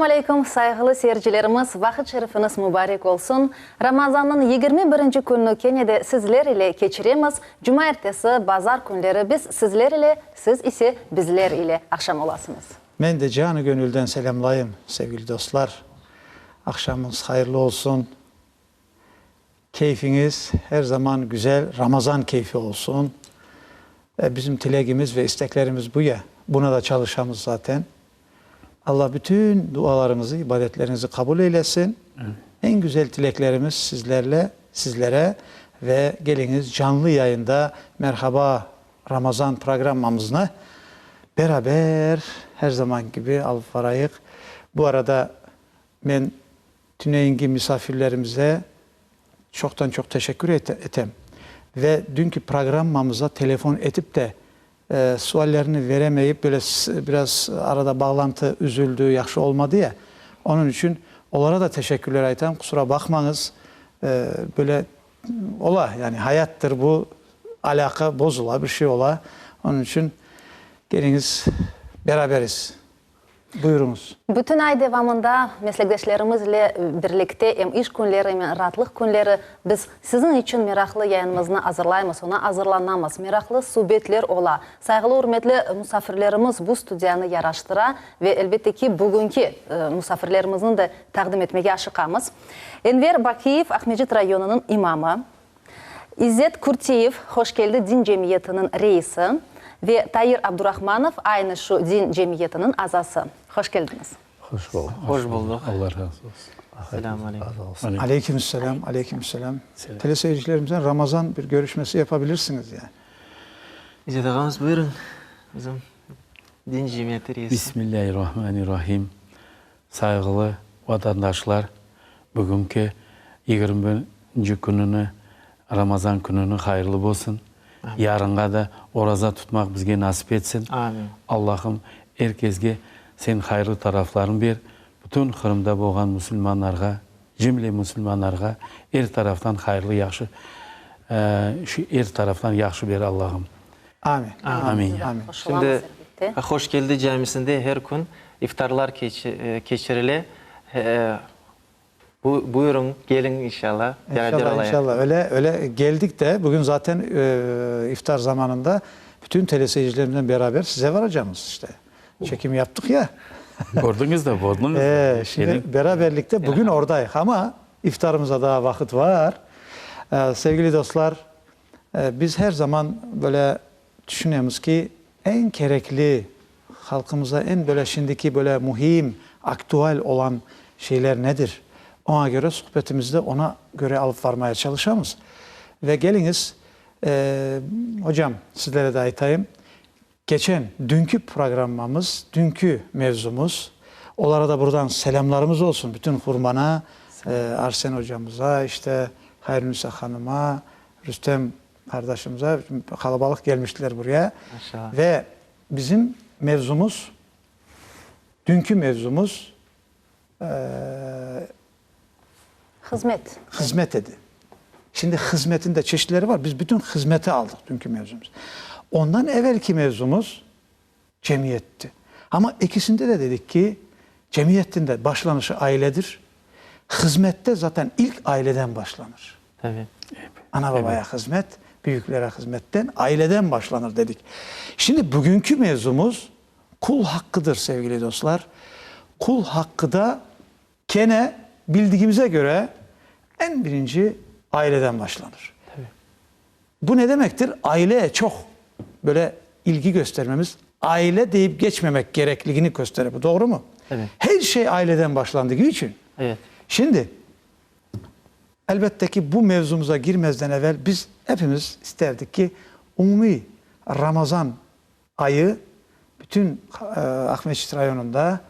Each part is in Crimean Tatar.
aleyküm, sayğılı seyircilerimiz, vaqıt şerifiñiz mubarek olsun. Ramazannıñ 21-nci kününi kene de sizler ile keçiremiz. Cumaertesi, bazar künleri biz sizler ile, siz ise bizler ile aqşam olasıñız. Men de canı-göñülden selâmlayım, sevgili dostlar. Aqşamıñız hayırlı olsun. Keyfiñiz her zaman güzel Ramazan keyfi olsun. Bizim tilegimiz ve isteklerimiz bu ya, buna da çalışamız zaten. Allah bütün dualarıñızı, ibadetleriñizi qabul eylesin. Eñ güzel tileklerimiz sizlerle, sizlere ve keliñiz canlı yayında Merhaba Ramazan programmamıznı beraber her zaman kibi alıp varayıq. Bu arada men Tüneyingi misafirlerimize çoqtan-çoq teşekkür etem ve dünki programmamıza telefon etip de suallerini veremeyip, böyle biraz arada bağlantı üzüldi, yahşı olmadı ya, onıñ içün olara da teşekkürler aytam, qusura baqmañız, böyle ola, yani hayattır bu, alâqa bozula, bir şey ola, onıñ içün keliñiz beraberiz. Buyurıñız. Bütün ay devamında meslekdeşlerimiz ile birlikte em iş künleri, em raatlıq künleri biz siziñ içün meraqlı yayınımıznı azırlaymız, oña azırlanamız, meraqlı subetler ola. Sayğılı, ürmetli musafirlerimiz bu studiyanı yaraştıra ve, elbette ki, bugünki musafirlerimizni de taqdim etmege aşıqamız. Enver Bakiyev, Aqmescit rayonınıñ imamı. İzzet Kürtiyev, Hoşkeldi din cemiyetiniñ reisi, ve Tair Abdurahmanov, aynı şu din cemiyetiniñ azası. Hoş keldiñiz. Hoş buldıq. Hoş buldıq. Allah razı olsun. Selâm aleyküm. Aleyküm selâm, aleyküm selâm. Teleseyircilerimizden Ramazan bir görüşmesi yapabilirsiñiz yani. İzzet ağamız, buyurıñ, bizim din cemiyeti reisi. Bismillâhirrahmanirrahim. Sayğılı vatandaşlar, bugünki 20-nci kününi, Ramazan kününi hayırlı bolsun. Yarınğa da oraza tutmaq bizge nasip etsin. Allahım er kesge sen hayırlı tarafların ber. Bütün Qırımda bolğan musulmanlarğa, cümle musulmanlarğa er taraftan hayırlı yahşı, er taraftan yahşı ber Allahım. Amin. Amin. Amin. Şimdi Hoş Keldi camisinde her kün iftarlar keçirile. Buyurıñ, keliñ inşallah, beraber olayıq. İnşallah, inşallah. Öyle, öyle geldik de, bugün zaten iftar zamanında bütün teleseyircilerimizle beraber size varacağımız işte. Çekim yaptıq ya. Kördiñiz de, kördiñiz de. Şimdi beraberlikte bugün oradayıq, amma iftarımıza daa vaqıt var. Sevgili dostlar, Biz her zaman böyle tüşünemiz ki, eñ kerekli, halqımıza eñ böyle şimdiki böyle mühim, aktual olan şeyler nedir? Oña köre suhbetimizni ona köre alıp varmaya çalışamız. Ve keliñiz, hocam, sizlere de aytayım, Keçen, dünkü programmamız, dünkü mevzumız, olara da buradan selâmlarımız olsun, bütün Hurmana, Arsen ocamıza, işte, Hayrunisa hanıma, Rüstem qardaşımıza, qalabalıq gelmiştiler buraya. Maşallah. Ve bizim mevzumız, dünkü mevzumız, Hızmet. Hızmet edi. Şimdi hızmetin de çeşitleri var. Biz bütün hızmeti aldıq dünkü mevzumız. Ondan evelki mevzumız cemiyetti. Amma ekisinde de dedik ki, cemiyetin de başlanışı ailedir. Hızmette zaten ilk aileden başlanır. Tabii. Ana-babaya hızmet, büyüklere hızmetten, aileden başlanır dedik. Şimdi bugünkü mevzumuz qul haqqıdır, sevgili dostlar. Qul haqqı da Kene bildigimize göre eñ birinci aileden başlanır. Bu ne demektir? Aileye çoq böyle ilgi göstermemiz, aile deyip geçmemek kerekligini köstere. Bu doğru mu? Evet. Her şey aileden başlandığı içün. Evet. Şimdi, elbette ki, bu mevzumuza girmezden evel biz hepimiz isterdik ki, umumiy Ramazan ayı bütün Aqmescit rayonında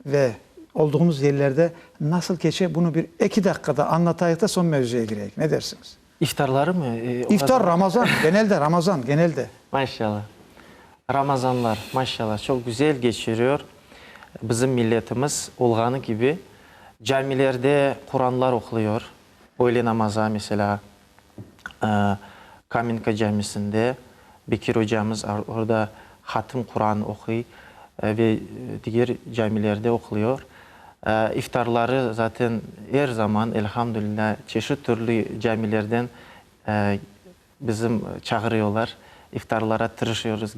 ve olduğumuz yerlerde nasıl keçe, bunı bir eki daqqada añlatayıq da soñ mevzuya gireyik. Ne dersiñiz? İftarları mı? İftar, Ramazan, genelde Ramazan, genelde. Maşallah. Ramazanlar, maşallah, çoq güzel geçiriyor. Bizim milletimiz olğanı kibi camilerde Quranlar oquluyor. Öyle namaza, meselâ, Kamenka camisinde Bekir ocamız orada hatım Quran oquy ve diger camilerde oquluyor. İftarları zaten er zaman, elhamdülilâ, çeşit türlü camilerden bizim çağırıyorlar, iftarlara tırışıyoruz,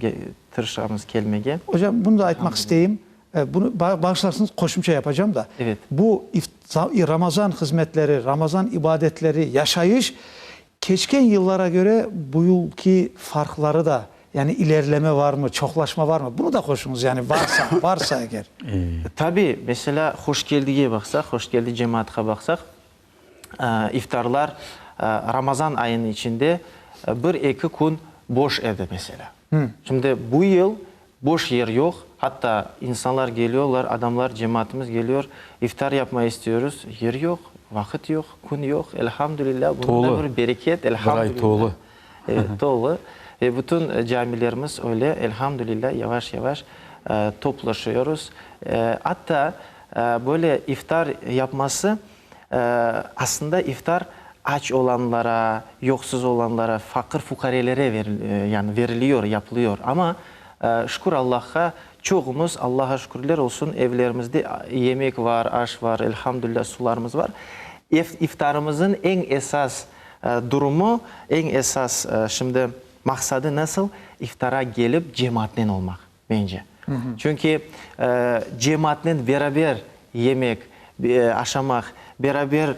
tırışamız kelmege. Ocam, bunu da aytmaq isteyim, bunı bağışlarsıñız, qoşumça yapacam da. Evet. Bu Ramazan hızmetleri, Ramazan ibadetleri, yaşayış keçken yıllara köre bu yılki farqları da, yani ilerileme varmı, çoqlaşma varmı, bunı da qoşuñız, yani varsa, varsa eger. Tabi, meselâ, Hoş Keldige baqsaq, Hoş Keldi cemaatqa baqsaq, iftarlar Ramazan ayınıñ içinde bir-eki kün boş edi, meselâ. Şimdi bu yıl boş yer yoq, hatta insanlar geliyorlar, adamlar, cemaatımız geliyor, iftar yapmaya istiyoruz, yer yoq, vaqıt yoq, kün yoq, elhamdülilâ, bunıñ da bir bereket, elhamdülilâ. Bir ay tolu. Evet, tolu. Ve bütün camilerimiz öyle, elhamdülilâ, yavaş-yavaş toplaşıyoruz. Atta böyle iftar yapması, aslında iftar aç olanlara, yoqsuz olanlara, faqır-fuqarelere yani veriliyor, yapılıyor. Amma şükür Allahqa, çoğumuz, Allaha şükürler olsun, evlerimizde yemek var, aş var, elhamdülilâ, sularımız var. İftarımızın eñ esas Durumı, eñ esas şimdi maqsadı nasıl iftara kelip cemaatnen olmaq, mence. Çünki cemaatnen beraber yemek, aşamaq, beraber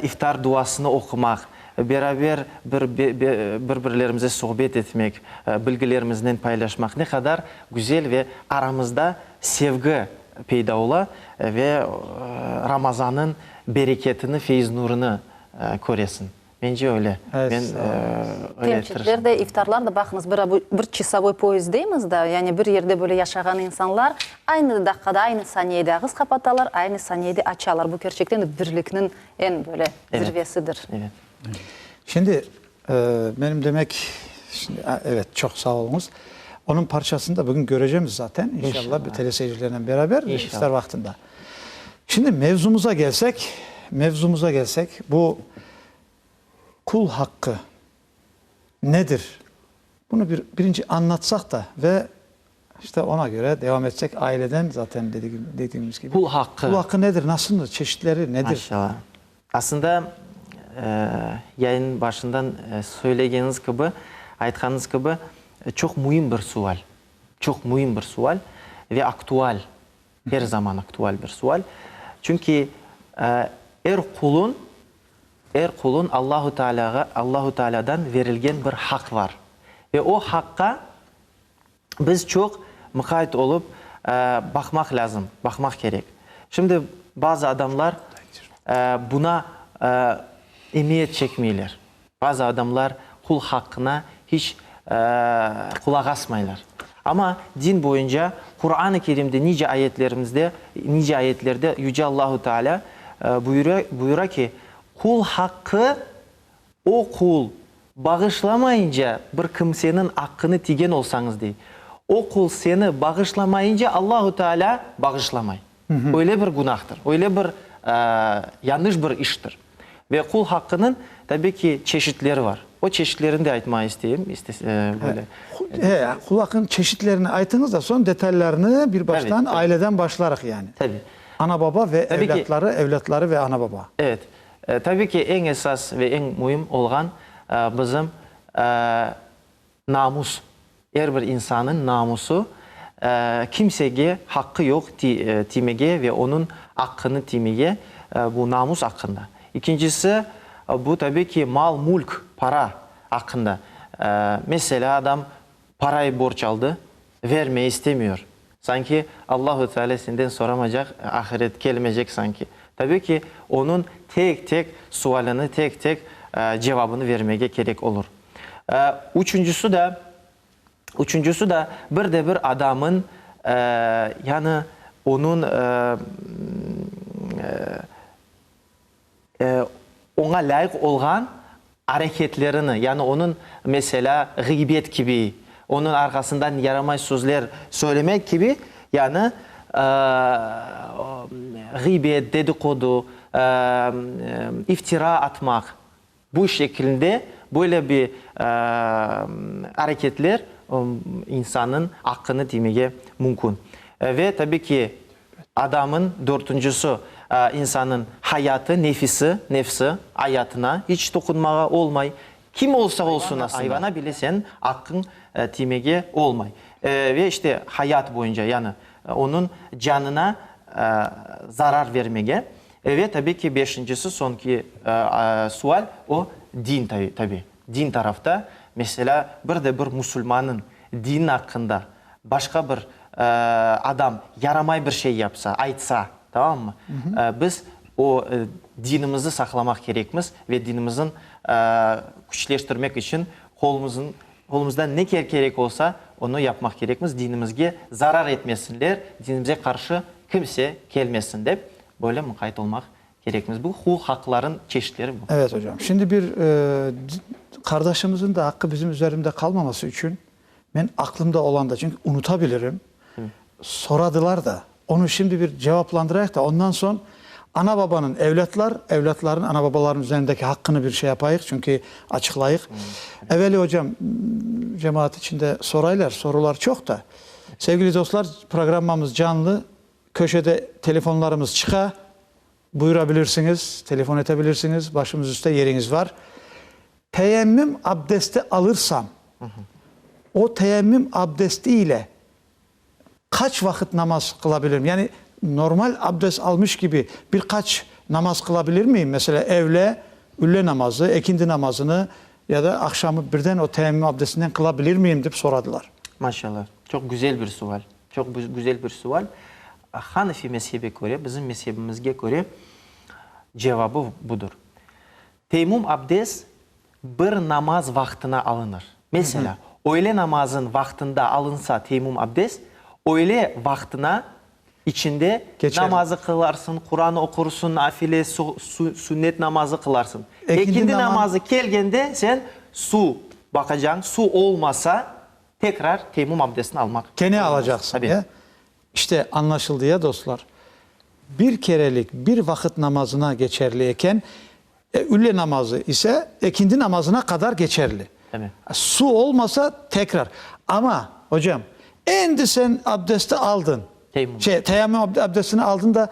iftar duasını oqumaq, beraber bir-birlerimize sohbet etmek, bilgilerimiznen paylaşmaq ne qadar güzel ve aramızda sevgi peyda ola ve Ramazannıñ bereketini, feyiz-nurını köresiñ. Mence öyle. Men öyle tırışam. Temçitler de, iftarlar da, baqıñız, bir bir çasovoy poyezd deymiz da, yani bir yerde böyle yaşağan insanlar aynı daqqada, aynı saniyede ağız qapatalar, aynı saniyede açalar. Bu kerçekten de birlikniñ eñ böyle zirvesidir. Evet. Şimdi, benim demek, şimdi, evet, çoq sağ oluñız. Onıñ parçasını da bugün körecemiz zaten, inşallah, teleseyircilernen beraber iftar vaqtında. Şimdi mevzumuza kelsek, mevzumuza kelsek, bu qul haqqı nedir? Bunı bir birinci añlatsaq da ve işte ona göre devam etsek, aileden zaten dediğimiz kibi. Qul haqqı. Qul haqqı nedir, nasıldır, çeşitleri nedir? Maşallah. Aslında, yayınnıñ başından söylegeniñiz kibi, aytqanıñız kibi, çoq müim bir sual. Çoq müim bir sual ve aktual. Er zaman aktual bir sual. Çünki er qulun, er qulun Allahu Tealâğa, Allahu Tealâdan verilgen bir haq var. Ve o haqqa biz çoq mıqayt olıp baqmaq lâzım, baqmaq kerek. Şimdi bazı adamlar buna emiyet çekmeyler. Bazı adamlar qul haqqına hiç qulaq asmaylar. Amma din boyunca Quran-ı Kerimde nice ayetlerimizde, nice ayetlerde Yüce Allahu Teala buyura, buyura ki, qul haqqı o qul bağışlamayınca bir kimseniñ aqqını tiygen olsañız, dey, o qul seni bağışlamayınca Allahu Teala bağışlamay. Öyle bir günahtır, öyle bir yanlış bir iştir. Ve qul haqqınıñ, tabiy ki, çeşitleri var. O çeşitlerini de aytmağa isteyim, böyle. He, qul haqqınıñ çeşitlerini aytıñız da, soñ detallarını bir baştan, aileden başlarıq yani. Tabiy. Ana-baba ve evlâtları, evlâtları ve ana-baba. Evet. Tabiy ki, eñ esas ve eñ müim olğan bizim Namus, er bir insanıñ namusı, kimsege haqqı yoq tiymege ve onıñ aqqını tiymege, bu namus aqqında. İkincisi, bu tabiy ki, mal-mülk, para aqqında. Meselâ, adam parayı borc aldı, vermey istemiyor. Sanki Allahu Teala senden soramacaq, ahiret kelmeycek sanki. Tabiy ki, onıñ tek-tek sualini, tek-tek cevabını vermege kerek olur. Üçüncüsü de, üçüncüsü de bir de bir adamın, yani onıñ oña lâyıq olğan areketlerini, yani onıñ, meselâ, ğıybet kibi, onıñ arqasından yaramay sözler söylemek kibi, yani ğıybet, dedikodu, iftira atmaq, Bu şekilde böyle bir areketler insannıñ aqqını tiymege mümkün. Ve tabi ki. Adamın, dörtüncisi, insanıñ hayatı, nefisi, nefsi, ayatına iç toqunmağa olmay. Kim olsa olsun, aslında, ayvana bile sen aqqıñ tiymege olmay. Ve işte hayat boyunca, yani onıñ canına zarar vermege. Ve tabi ki, beşincisi, soñki sual, o din, tabi, din tarafta. Meselâ, bir de bir musulmannıñ dini aqqında başqa bir adam yaramay bir şey yapsa, aytsa, tamammı, biz o dinimizni saqlamaq kerekmiz ve dinimizin küçleştirmek içün qolumızın, qolumızdan ne kerek olsa, onı yapmaq kerekmiz, dinimizge zarar etmesinler, dinimize qarşı kimse kelmesin dep, böyle muqayt olmaq kerekmiz. Bu huquq haqların çeşitleri bu. Evet, ocam. Şimdi bir qardaşımızın da aqqı bizim üzerimde qalmaması içün Men aqlımda olanda, çünki unutabilirim, soradılar da, onı şimdi bir cevaplandırayıq da, ondan soñ ana-babanıñ, evlâtlar, evlâtların ana-babalarınıñ üzerindeki haqqını bir şey yapayıq, çünki açıqlayıq. Eveli, ocam, cemaat içinde soraylar, sorular çoq da. Sevgili dostlar, programmamız canlı, köşede telefonlarımız çıqa, buyurabilirsiñiz, telefon etebilirsiñiz, başımız üstte yeriñiz var. Teyemmüm abdesti alırsam, o teyemmüm abdesti ile qaç vaqıt namaz qılabilirim? Yani normal abdest almış kibi bir qaç namaz qılabilir miyim? Meselâ, evle, üle namazı, ekindi namazını ya da aqşamı birden o teyemmüm abdestinden qılabilir miyim, dep soradılar. Maşallah, çoq güzel bir sual, çoq güzel bir sual. Hanefi mezhebe köre, bizim mezhebimizge köre cevabı budır. Teymmum abdes bir namaz vaqtına alınır. Meselâ, öyle namazın vaqtında alınsa teymmum abdes, öyle vaqtına içinde namazı qılarsıñ, Quran oqursıñ, nafile, sünnet namazı qılarsıñ. Ekindi namazı kelgende sen suv baqacañ, suv olmasa, tekrar teymmum abdestini almaq. Kene alacaqsıñ, ya? İşte, añlaşıldı ya, dostlar? Bir kerelik, bir vaqıt namazına geçerli eken, üle namazı ise ekindi namazına qadar geçerli. Su olmasa, tekrar. Amma, ocam, endi sen abdesti aldın, şey, teyemmüm abdestini aldın da,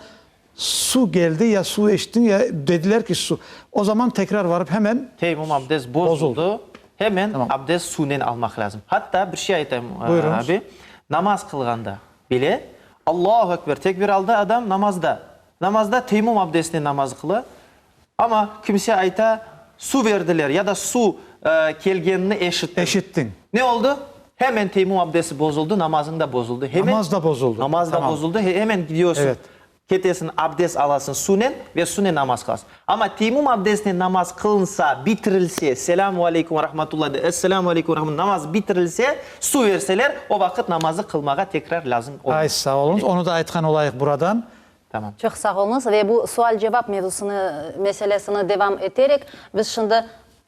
su geldi, ya su eşittiñ, ya dediler ki, su. O zaman tekrar varıp hemen. Teyemmüm abdest bozuldı, hemen abdest sunen almaq lâzim. Hatta bir şey aytayım, abi, namaz qılğanda bile, Allahu Ekber, tekbir aldı adam namazda. Namazda teyemmüm abdestinen namaz qıla, amma kimse ayta, su berdiler ya da su kelgenini eşittim. Eşittiñ. Ne oldı? Hemen teyemmüm abdesti bozuldı, namazıñ da bozuldı. Hemen, Namaz da bozuldı. Namaz da bozuldı, hemen gidiyorsun. Evet. Ketesiñ, abdest alasıñ sunen ve sunen namaz qılasıñ. Amma teyemmüm abdestinen namaz qılınsa, bitirilse, Selâmu aleykum ve rahmetullah de, Esselâmu aleykum ve rahmetullah, namaz bitirilse, su verseler, o vaqıt namazı qılmağa tekrar lâzım olmaz. Ay, sağ oluñız. Onı da aytqan olayıq buradan. Tamam. Çoq sağ oluñız. Ve bu sual-cevap mevzusını, meselesini devam eterek, biz şimdi,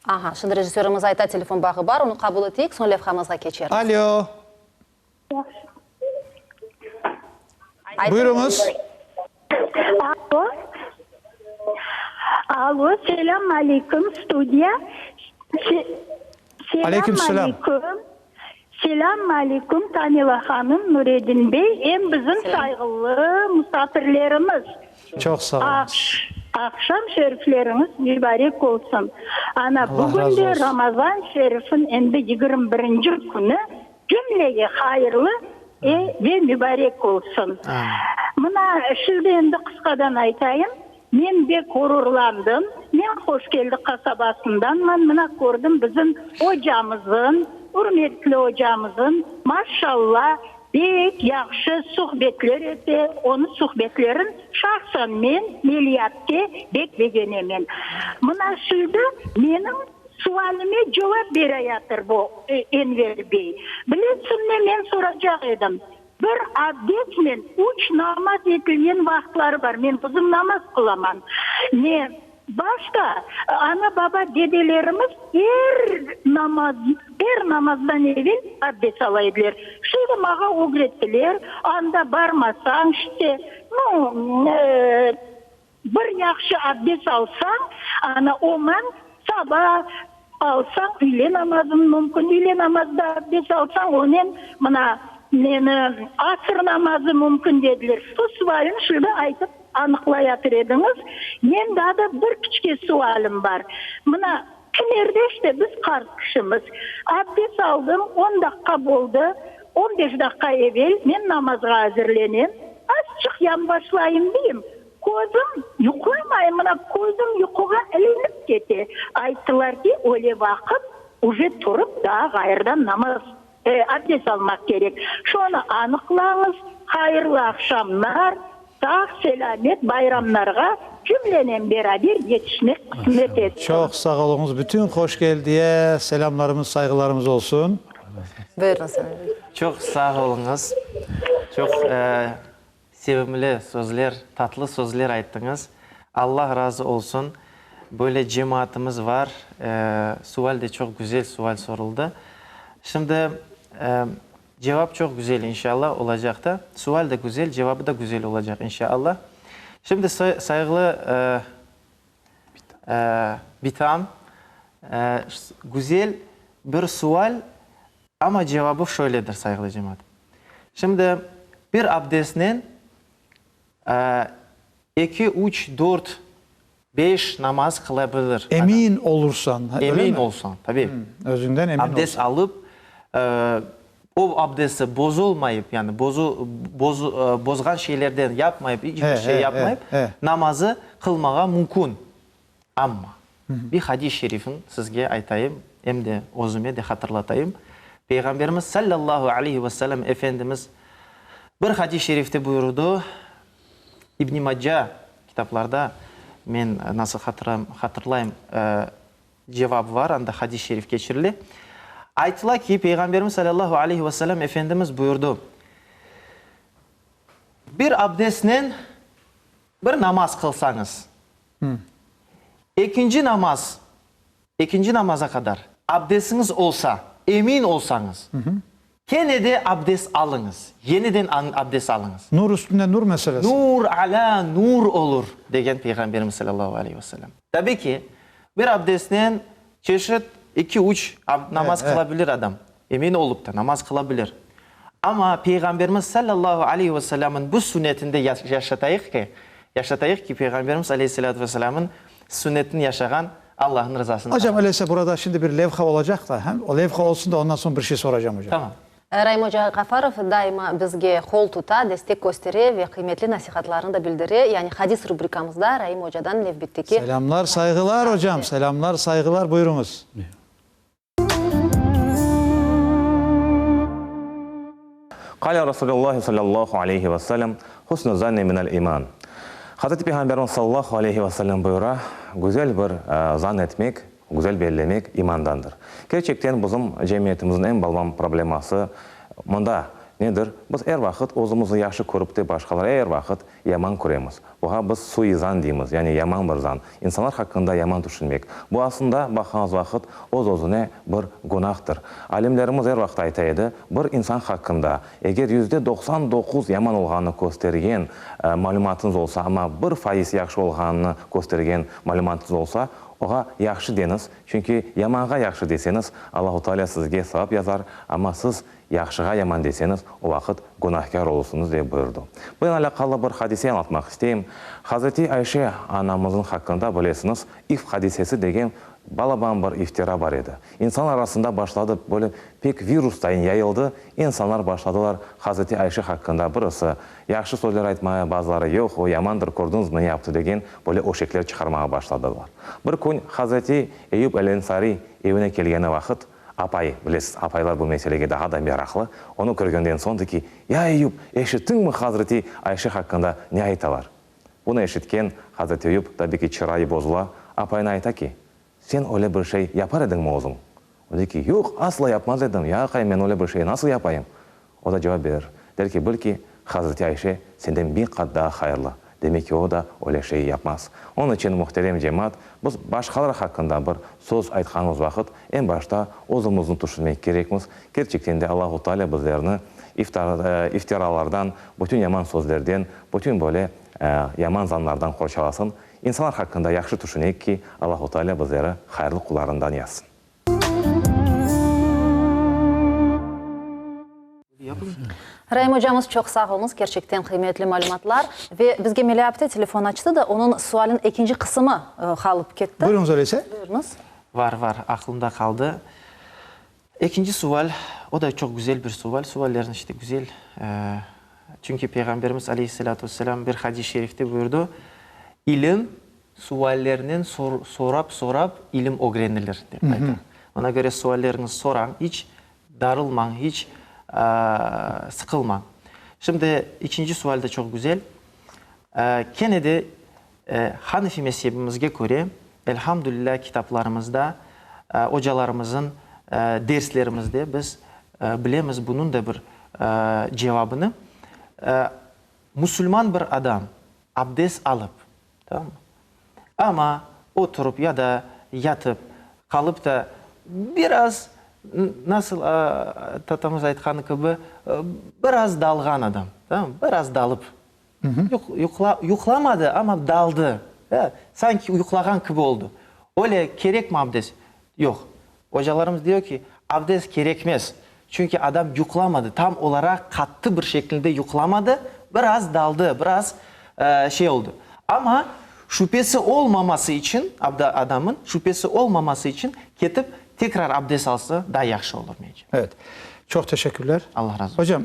aha, şimdi rejissörimiz ayta, telefon bağı bar, onı qabul eteyik, soñ levhamızğa keçermiz. Alo. Buyurıñız. Alo. Alo, selâm aleyküm, studiya. Aleyküm selâm. Selâm aleyküm, Tamila hanım, Nuredin bey, em bizim sayğılı musafirlerimiz. Çoq sağ oluñız. Aqşam şerifleriñiz mübarek olsun. Ana, bugün de Ramazan şerifin endi 21-nci künü. Cümlege hayırlı ve mübarek olsun. Mına, şimdi endi qısqadan aytayım, men bek ğururlandım. Men Hoşkeldi qasabasındanman, mına kördim bizim ocamızın, ürmetli ocamızın, maşalla, bek yahşı suhbetler ete, onıñ suhbetlerin şahsen men, Meliatte, bek begenemen. Mına şimdi menim Sualime cevap bereyatır bu Enver bey. Bilesiñmi, men soracaq edim, bir abdestnen üç namaz etilgen vaqıtları bar, men özüm namaz qılaman. Ne, başta ana-baba, dedelerimiz er namaz, er namazdan evel abdest ala ediler. Şimdi mağa ögrettiler, anda barmasañ, işte, nu, Bir yahşı abdest alsañ, ana oñan saba alsañ, üyle namazın mümkün, üyle namazda abdest alsañ, onen mına. Neni, asr namazı mümkün dediler. Şu sualni şulda aytıp anıqlayatır ediñiz. Men daa da bir kiçke sualim bar. Mına, kimerde işte biz qart kişimiz. Abdes aldım, on daqqa boldı, on beş daqqa evel men namazğa azirlenem. Azçıq yanbaşlayım deyim, közüm yuqlamayım, mına közüm yuquğa ilinip kete. Ayttılar ki, öyle vaqıt uje turıp daa ğayırdan namaz Abdest almaq kerek. Şonı anıqlañız. Hayırlı aqşamlar, sağ-selâmet bayramlarğa cümlenen beraber yetişmek qısmet etsin. Çoq sağ oluñız. Bütün Hoş Geldiye selâmlarımız, sayğılarımız olsun. Buyurıñız, Emil bey. Çoq sağ oluñız. Çoq sevimli sözler, tatlı sözler ayttıñız. Alla razı olsun. Böyle cemaatımız var. Sual de çoq güzel sual soruldı. Şimdi cevap çoq güzel inşallah olacaq da. Sual de güzel, cevabı da güzel olacaq inşallah. Şimdi sayğılı bitam, güzel bir sual, amma cevabı şöyledir, sayğılı cemaat. Şimdi bir abdestnen Eki, üç, dört, beş namaz qıla bilir adam. Emin olursan, öyle mi? Emin olsañ, tabi. Özüñden emin olsañ. Abdest alıp, o abdesti bozulmayıp, yani bozğan şeylerden yapmayıp, iç bir şey yapmayıp, namazı qılmağa mümkün. Amma, bir hadis-i şerifin sizge aytayım, em de özüme de hatırlatayım. Peyğamberimiz sallallahu aleyhi ve sellem Efendimiz bir hadis-i şerifte buyurdı, İbn-i Maca kitaplarda, men nasıl hatırlayım, cevap var, anda hadis-i şerif keçirile. Aytıla ki, Peyğamberimiz sallallahu aleyhi ve sellem Efendimiz buyurdı, Bir abdestnen bir namaz qılsañız, Ekinci namaz, ekinci namaza qadar abdestiñiz olsa, emin olsañız, kene de abdest alıñız, yeniden abdest alıñız. Nur üstünde nur meselesi. Nur alâ nur olur, degen Peyğamberimiz salâllahu aleyhi ve sellem. Tabiy ki, bir abdestnen çeşit eki, üç namaz qıla bilir adam, emin olıp da namaz qıla bilir. Amma Peyğamberimiz salâllahu aleyhi ve selâmın bu sünnetinde yaşatayıq ki, yaşatayıq ki, Peyğamberimiz aleyhissalâtu vesselâmın sünnetini yaşağan Allahnıñ rızasını Hocam, qazanır. öyleyse burada şimdi bir levha olacaq da, hem o levha olsun da ondan soñ bir şey soracam hocam. Tamam. Raim oca Ğafarov daima bizge qol tuta, destek köstere ve qıymetli nasihatlarını da bildire. Yani hadis rubrikamızda Raim ocadan nevbetteki Selâmlar, sayğılar, hocam, selâmlar, sayğılar, buyurıñız. Qâle Rasulullâhi salâllahu aleyhi ve sellem, Husnu zanni minel iman. Hazreti Peyğamberimiz salâllahu aleyhi ve sellem buyura, Güzel bir zan etmek, güzel bellemek imandandır. Kerçekten bizim cemiyetimizniñ eñ balban probleması mında nedir? Biz er vaqıt özümizni yahşı körip te başqaları er vaqıt yaman köremiz. Buğa biz sui-zan deymiz, yani yaman bir zan, insanlar haqqında yaman tüşünmek. Bu aslında, baqğanız vaqıt, öz-özüne bir günahtır. Alimlerimiz er vaqıt ayta edi, bir insan haqqında, eger 99% yaman olğanını köstergen malümatıñız olsa, amma 1% yahşı olğanını köstergen malümatıñız olsa, oğa yahşı deñiz, çünki yamanğa yahşı deseñiz, Allahu Teala sizge savap yazar, amma siz Yahşığa yaman deseñiz, o vaqıt günahkâr olursıñız, dep buyurdı. Bunen alâqalı bir hadise añlatmaq isteyim. Hazreti Ayşe anamıznıñ haqqında, bilesiñiz, İfk hadisesi degen balaban bir iftira bar edi. İnsanlar arasında başladı, böyle pek virus dayın yayıldı, insanlar başladılar Hazreti Ayşe haqqında birisi yahşı sözler aytmaya, bazıları yoq, o yamandır, kördiñizmi ne yaptı degen böyle öşekler çıqarmağa başladılar. Bir kün Hazreti Eyüp el-Ensari evine kelgeni vaqıt, Apay, bilesiz, apaylar bu meselege daha da meraqlı, onı körgenden soñ dey ki, Ya Eyüp, eşittiñmi Hazreti Ayşe haqqında ne aytalar? Bunı eşitken Hazreti Eyüp, tabi ki, çırayı bozula, apayına ayta ki, Sen öyle bir şey yapar ediñmi özüñ? O dey ki, Yoq, asla yapmaz edim, ya aqay, men öyle bir şey nasıl yapayım? O da cevap berir, der ki, Bil ki, Hazreti Ayşe senden biñ qat daa hayırlı, demek ki, o da öyle şey yapmaz. Onıñ içün, muhterem cemaat, biz başqalar haqqında bir söz aytqanımız vaqıt, eñ başta özümizni tüşünmek kerekmiz, kerçekten de Allahu Teala bizlerni iftiralardan, bütün yaman sözlerden, bütün böyle yaman zanlardan qorçalasın. İnsanlar haqqında yahşı tüşüneyik ki, Allahu Teala bizleri hayırlı qullarından yazsın. Raim ocamız, çoq sağ oluñız, kerçekten qıymetli malümatlar. Ve bizge Meliha apte telefon açtı da, onıñ sualiniñ ekinci qısımı qalıp ketti. Buyurıñız öyleyse. Buyurıñız. Var, var, aqlımda qaldı. Ekinci sual, o da çoq güzel bir sual, suallerniñ işte güzel, çünki Peyğamberimiz aleyhissalâtu vesselâm bir hadis-i şerifte buyurdı, İlim suallernen sorap-sorap ilim ögrenilir, dep ayta. Ona köre sualleriñizni sorañ, iç darılmañ, iç sıqılmañ. Şimdi üçünci sual de çoq güzel. Kene de Hanefi mezhebimizge köre, elhamdülilâ, kitaplarımızda, ocalarımızın derslerimizde biz bilemiz bunıñ da bir cevabını. Musulman bir adam abdest alıp, tamam mı, amma oturıp ya da yatıp qalıp da biraz, nasıl tatamız aytqanı kibi, biraz dalğan adam, tamam mı, biraz dalıp, Yuqlamadı, amma daldı. Sanki yuqlağan kibi oldı. Öyle kerekmi abdest? Yoq. Ocalarımız diyor ki, abdest kerekmez. Çünki adam yuqlamadı, tam olaraq qattı bir şekilde yuqlamadı, biraz daldı, biraz şey oldı. Amma şübhesi olmaması içün, adamın şübhesi olmaması içün ketip tekrar abdest alsa daa yahşı olur mence. Evet. Çoq teşekkürler. Allah razı olsun. Hocam,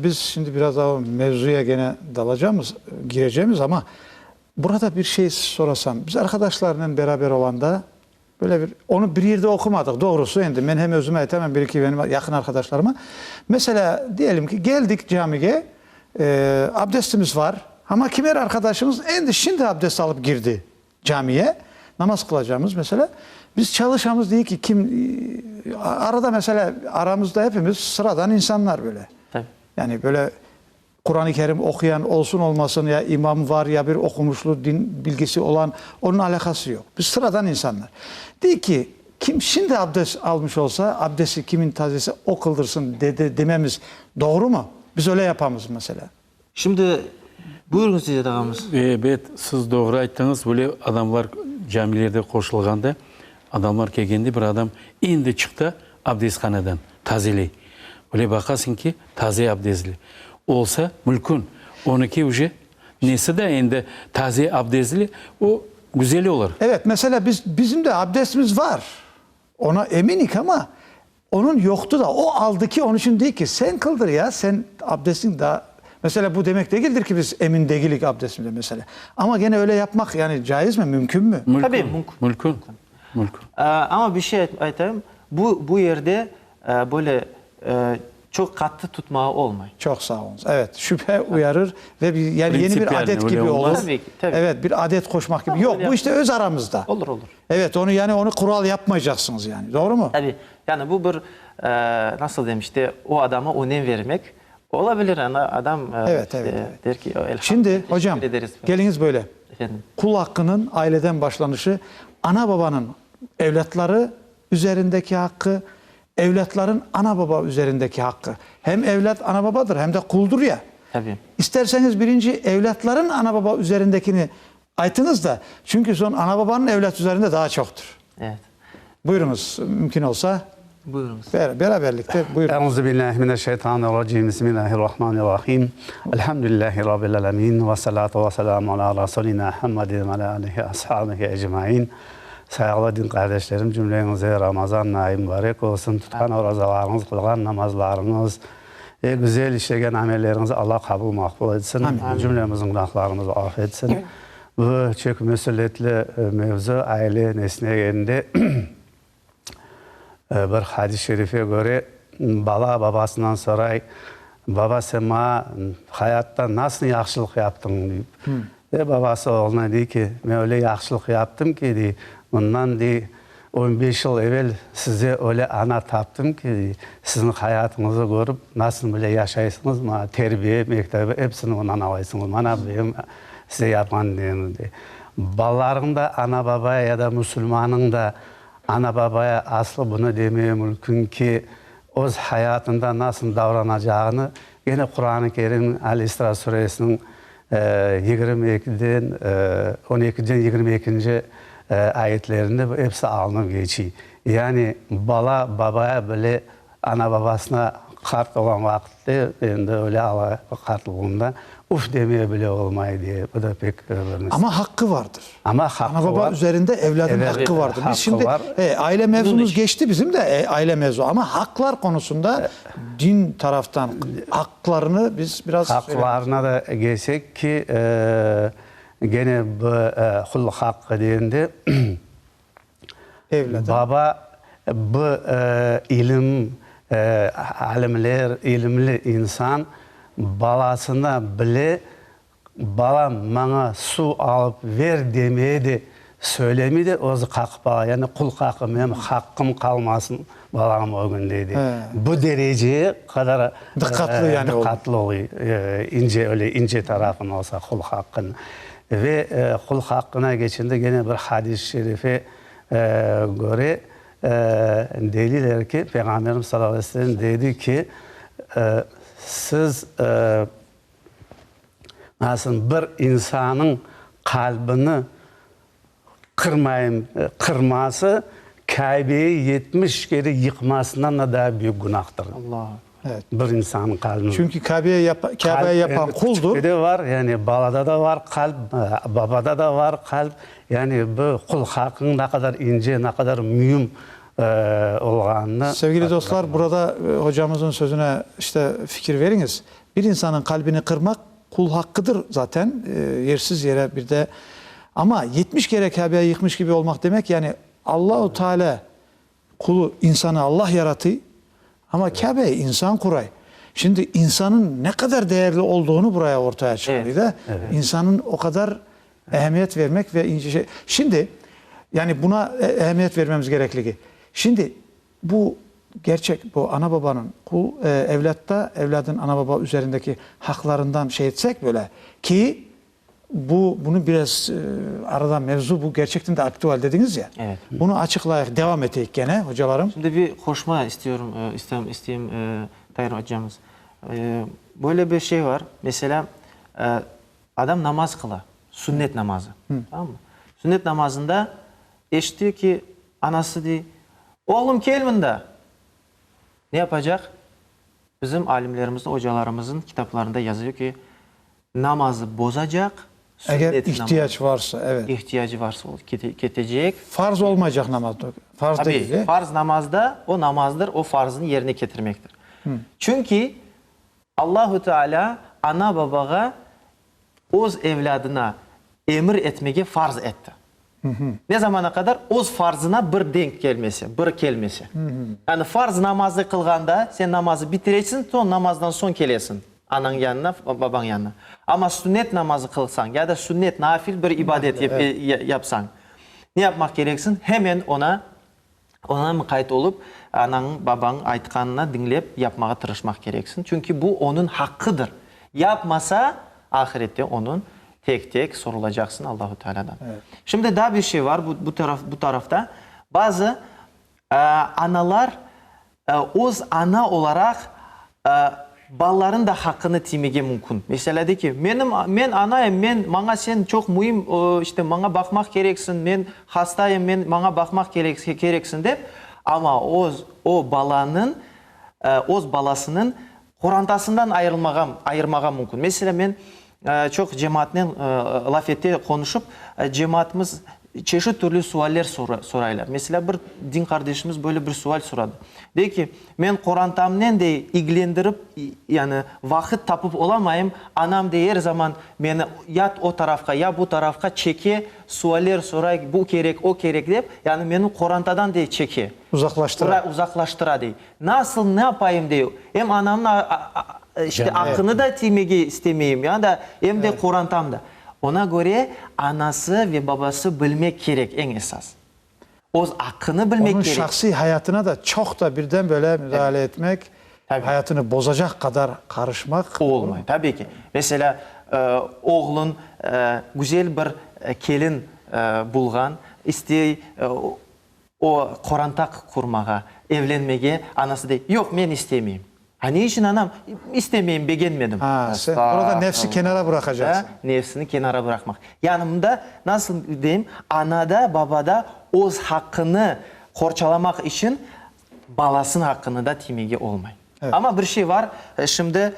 biz şimdi biraz daha mevzuya gene dalacamız, girecemiz, amma burada bir şey sorasam, biz arqadaşlarnen beraber olanda böyle bir, onı bir yerde oqumadıq, doğrusı, endi men hem özüme aytam, hem bir-eki benim yaqın arqadaşlarıma. Meselâ, diyelim ki, geldik camige, abdestimiz var, amma kimer arqadaşımız endi şimdi abdest alıp girdi Camiye namaz qılacamız, meselâ, biz çalışamız, deyik ki, kim, arada, meselâ, aramızda epimiz sıradan insanlar böyle. Tabii. Yani böyle Quran-ı Kerim oquyan olsun olmasın, ya imam var, ya bir oqumuşlı, din bilgisi olan, onıñ alâqası yoq. Biz sıradan insanlar. Deyik ki, kim şimdi abdest almış olsa, abdesti kimin tazesi, o qıldırsın dedi dememiz doğrumı? Biz öyle yapamız, meselâ. Şimdi, buyurıñız, Tezet ağamız. Ebet, siz doğru ayttıñız. Böyle adamlar camilerde qoşulğanda, adamlar kelgende bir adam endi çıqtı abdesthanedan, tazeley. Böyle baqasıñ ki, taze abdestli. Olsa, mülkün. Onıki uje nesi de endi taze abdestli, o güzel olur. Evet, meselâ, biz, bizim de abdestimiz var. Ona eminik ama, Onıñ yoqtı da, o aldı ki, onıñ içün dey ki, sen qıldır ya, sen abdestiñ daa, meselâ, bu demek degildir ki, biz emin degilik abdestimizden, meselâ. Amma gene öyle yapmaq, yani caizmi, mümkünmi? Tabii, Mülkün, mülkün, mülkün. Amma bir şey aytayım, bu, bu yerde böyle çoq qattı tutmağa olmay. Çoq sağ oluñız. Evet, şübhe uyarır ve bir, yani yeni bir adet kibi olur. Tabii ki, tabii. Evet, bir adet qoşmaq kibi. Yoq, bu işte öz aramızda. Olur, olur. Evet, onı, yani onı qural yapmaycaqsıñız, yani, doğru mu? Tabii. Yani bu bir, nasıl deyim, işte, o adama önem vermek ola bilir, ana, adam, Evet, işte, evet, evet. der ki, elhamdülillah, Şimdi, hocam, teşekkür ederiz. keliñiz böyle. Efendim. Qul aqqınıñ aileden başlanışı, ana-babanıñ evlâtları üzerindeki aqqı, evlâtların ana-baba üzerindeki aqqı. Hem evlât ana-babadır, hem de quldur ya. Tabii. İsterseniz birinci evlâtların ana-baba üzerindekini Aytıñız da, çünki soñ ana-babanıñ evlât üzerinde daa çoqtır. Evet. Buyurıñız, mümkün olsa. Buyurıñız. Beraberlikte, buyurıñız. Euzubillahi mineşşeytanirracim. Bismillahirrahmanirrahim. Elhamdülillahi Rabbil alemin. Ve salatu ve selamu ala Rasulina Muhammedin ve ala alihi ashabihi ecmain. Sayğılı din qardeşlerim, cümleñize Ramazan ayı mübarek olsun. Tutqan orazalarıñız, qılğan namazlarıñız ve güzel işlegen amelleriñizi Alla qabul maqbul etsin. Cümlemizniñ günahlarımızı af etsin. Bu çoq mesülietli mevzu, aile nesine bir hadis-i şerife köre, bala babasından soray, Baba, sen maña hayatta nasıl yahşılıq yaptıñ? deyip. Ve babası oğluna dey ki, Men öyle yahşılıq yaptım ki, dey, bundan, dey, on beş yıl evel size öyle ana taptım ki, dey, siziñ hayatıñızı körip, nasıl bile yaşaysıñız, maña terbiye mektebi episini ondan alaysıñız. Mana benim size yapqan neyim, dey. Balalarıñ da ana-babaya ya da musulmanıñ da ana-babaya aslı bunı demeye mümkün ki, öz hayatında nasıl davranacağını gene Quran-ı Kerim Al-İsra suresiniñ 22-den on ekiden yigirmi ekinci ayetlerinde bu episi alınıp geçiy. Yani bala babaya bile ana-babasına. Qart olğan vaqıtte, endi öyle ala qartlığında uf demeye bile olmay diye, bu da pek bir mesele. Amma haqqı vardır. Amma haqqı var. Ana-baba üzerinde evlâdın haqqı vardır. Biz şimdi, aile mevzumız geçti bizim de, aile mevzu, amma haqlar konusunda din taraftan haqlarını biz biraz söylemek. Haqlarına da kelsek ki, gene bu qul haqqı degende, Baba, bu ilim, alimler, ilimli insan balasına bile, Balam, maña suv alıp ver demeye de söylemey de, özü qaqıp ala, yani qul qaqı, menim haqqım qalmasın balam ögünde dey. Bu dereceye qadar diqqatlı oluy, ince, öyle ince tarafın olsa qul haqqınıñ. Ve qul haqqına keçende gene bir hadis-i şerife köre deyliler ki, Peyğamberimiz salâllahu aleyhi ve sellem dedi ki, siz nasıl bir insanıñ qalbini qırmayım, qırması Kâbeyi 70 kere yıqmasından da daa büyük günahtır. Evet. Bir insannıñ qalbini. Çünki Kâbeye yapa, Kâbeye yapan quldur. Küçükte de var, yani balada da var qalp, babada da var qalp. Yani bu qul haqqıñ ne qadar ince, ne qadar müim olğanını. Sevgili dostlar, burada hocamızın sözüne işte fikir veriñiz. Bir insanıñ qalbini qırmaq qul haqqıdır zaten, yersiz yere bir de. Amma 70 kere Kâbeye yıqmış kibi olmaq demek, yani Allahu Teala Qulu, insanı Allah yaratıy, amma Kâbeyi insan quray. Şimdi insanıñ ne qadar değerli olduğunu buraya ortaya çıqarıy da, insanıñ o qadar ehemmiyet vermek ve ince şey. Şimdi, yani buna ehemmiyet vermemiz kerekligi. Şimdi bu gerçek, bu ana-babanıñ qul, evlâtta, evlâdın ana-baba üzerindeki haqlarından şey etsek böyle ki, Bu, bunı biraz aradan mevzu, bu gerçekten de aktual dediñiz ya. Evet. Bunı açıqlayıq, devam eteyik kene, hocalarım. Şimdi bir qoşma istiyorum, istem, isteyim, Tair ocamız. Böyle bir şey var, meselâ, adam namaz qıla, sünnet namazı, tamam mı? Sünnet namazında eşite ki, anası dey, Oğlum, kel mında! Ne yapacaq? Bizim alimlerimizniñ, ocalarımızın kitaplarında yazıyor ki, Namazı bozacaq, Eger sünnet namazı. ihtiyac varsa, evet. İhtiyacı varsa o ketecek. Farz olmaycaq namaz, farz Tabii, degil, e? farz namazda o namazdır, o farzını yerine ketirmektir. Çünki Allahu Teala ana-babağa öz evlâdına emir etmege farz etti. Ne zamana qadar? Öz farzına bir denk kelmese, bir kelmese. Yani farz namazı qılğanda, sen namazı bitiresiñ, soñ namazdan soñ kelesiñ anañ yanına, babañ yanına. Amma sünnet namazı qılsañ ya da sünnet, nafil bir ibadet yapsañ, ne yapmaq kereksiñ? Hemen ona, ona mıqayt olıp, anañ, babañ aytqanına diñlep yapmağa tırışmaq kereksiñ. Çünki bu onıñ haqqıdır. Yapmasa, ahirette onıñ Tek-tek sorulacaqsıñ Allahu Tealâdan. Şimdi daa bir şey var bu bu taraf bu tarafta. Bazı analar öz ana olaraq balaların da haqqını tiymege mümkün. Meselâ, dey ki, menim men anayım, men maña sen çoq müim, işte, maña baqmaq kereksiñ, men hastayım, men maña baqmaq kereksiñ dep, amma öz o balanıñ öz balasınıñ qorantasından ayırılmağa ayırmağa mümkün. Meselâ, men Çoq cemaatnen laf ete, qonuşıp, cemaatımız çeşit türlü sualler soraylar. Meselâ, bir din qardeşimiz böyle bir sual soradı. Dey ki, men qorantamnen, dey, ilgilendirip, yani vaqıt tapıp olamayım, anam, dey, er zaman meni ya o tarafqa, ya bu tarafqa çeke, sualler soray, bu kerek, o kerek dep, yani meni qorantadan, dey, çeke. Uzaqlaştıra. Uzaqlaştıra, dey. Nasıl, ne yapayım, dey. Em anamnıñ, işte, aqqını da tiymege istemeyim, ya da em de qorantam da. Ona köre, anası ve babası bilmek kerek, eñ esas. Öz aqqını bilmek Onıñ kerek. şahsiy hayatına da çoq da birden böyle müdahale etmek, hayatını bozacaq qadar qarışmaq. Olmay, tabiy ki. Meselâ, oğlun güzel bir kelin bulğan, istey, O, qoranta qurmağa, evlenmege, anası dey, Yoq, men istemeyim. A ne içün, anam? İstemeyim, begenmedim. Ha, sen burada nefsi kenara bıraqacaqsıñ. Da, nefsini kenara bıraqmaq. Yani mında, nasıl deyim, ana da, baba da öz haqqını qorçalamaq içün balasınıñ haqqını da tiymege olmay. Amma bir şey var, şimdi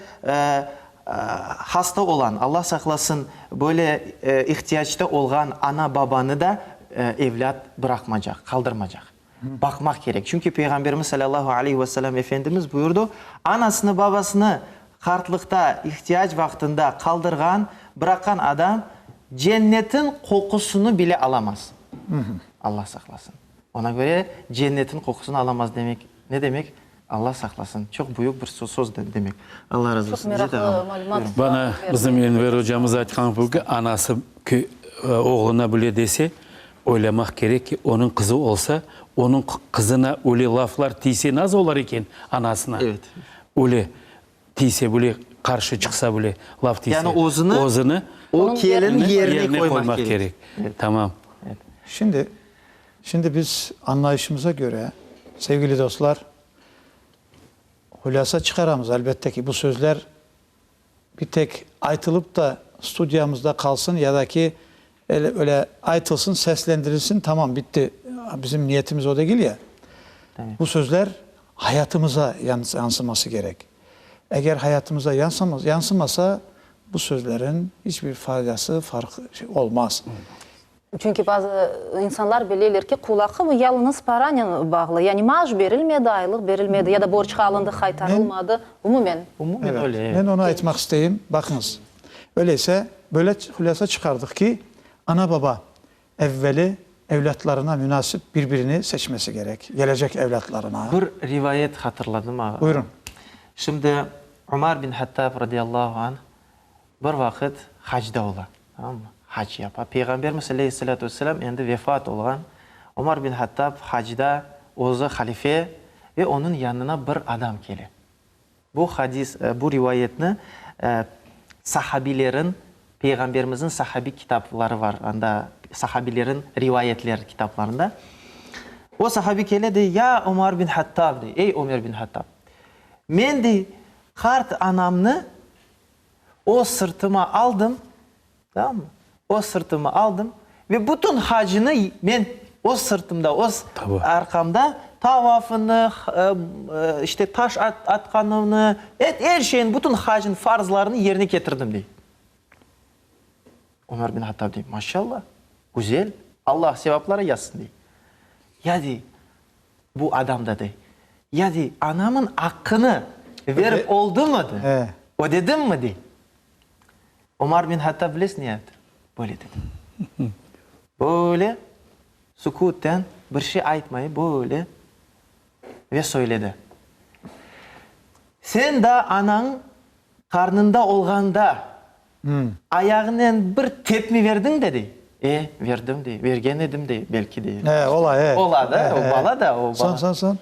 hasta olan, Allah saqlasın, böyle ihtiyacta olğan ana-babanı da evlât bıraqmacaq, qaldırmacaq. Baqmaq kerek. Çünki Peyğamberimiz salâllahu aleyhi ve selâm Efendimiz buyurdı, Anasını, babasını qartlıqta, ihtiyac vaqtında qaldırğan, bıraqqan adam Cennetin qoqusını bile alamaz. Allah saqlasın. Ona köre, Cennetin qoqusını alamaz demek ne demek? Allah saqlasın. Çoq büyük bir söz demek. Allah razı Çoq olsun. İzzet meraqlı ağam, malümat buyurıñ. Bana bizim Enver ocamız aytqan kibi, anası oğluna bile dese, oylamaq kerek ki, onıñ qızı olsa, onıñ qızına öyle laflar tiyse nasıl olar eken anasına? Evet. Öyle tiyse bile, qarşı çıqsa bile, laf tiyse. Yani özüni, özüni o kelin yerine yerine qoymaq qoymaq kerek. kerek. Tamam. Şimdi, şimdi biz anlayışımıza göre, sevgili dostlar, hulâsa çıqaramız, elbette ki, bu sözler bir tek aytılıp da studiyamızda qalsın ya da ki, öyle, öyle aytılsın, seslendirilsin, tamam, bitti. Bizim niyetimiz o degil ya. Bu sözler hayatımıza yansıması kerek. Eger hayatımıza yansımasa, bu sözlerin hiç bir faydası, farqı olmaz. Çünki bazı insanlar bileler ki, qul aqqı bu yalıñız paranen bağlı. Yani maaş berilmedi, aylıq berilmedi ya da borcqa alındı, qaytarılmadı. Umumen. Umumen öyle, evet. Men onı aytmaq isteyim. Baqıñız, öyleyse, böyle hulâsa çıqardıq ki, ana-baba evveli evlâtlarına münasip bir-birini seçmesi kerek, gelecek evlâtlarına. Bir rivayet hatırladım, ağa. Buyurın. Şimdi Umar bin Hattab radıyallahu anh bir vaqıt hacda ola, tamam mı? Hac yapa. Peyğamberimiz aleyhissalâtu vesselâm endi vefat olğan. Umar bin Hattab hacda, özü halife ve onıñ yanına bir adam kele. Bu hadis, bu rivayetni sahabilerin, Peyğamberimizniñ sahabi kitapları var, anda sahabilerin rivayetleri kitaplarında. O sahabi kele, dey, Ya Umar bin Hattab, dey, ey Ömer bin Hattab, men, dey, qart anamnı o sırtıma aldım, Tamam mı? Öz sırtımı aldım ve bütün hacını men öz sırtımda, öz arqamda tavafını, işte taş atqanını, er şeyni, bütün hacnıñ farzlarını yerine ketirdim, dey. Ömer bin Hattab dey, Maşallah, güzel, Allah sevapları yazsın, dey. Ya, dey, bu adam da dey, ya, dey, anamın aqqını verip oldumı, dey, ödedimmi, dey. Omar bin Hattab bilesiñ ne yaptı? Böyle dedi. Böyle sukütten, bir şey aytmay, böyle ve söyledi. Sen daa anañ qarnında olğanda ayağınen bir tepme verdiñ de, dey. E, verdim, dey, vergen edim, dey, belki, dey. E, ola, e. Ola da, o bala da, o bala. Soñ, soñ, soñ.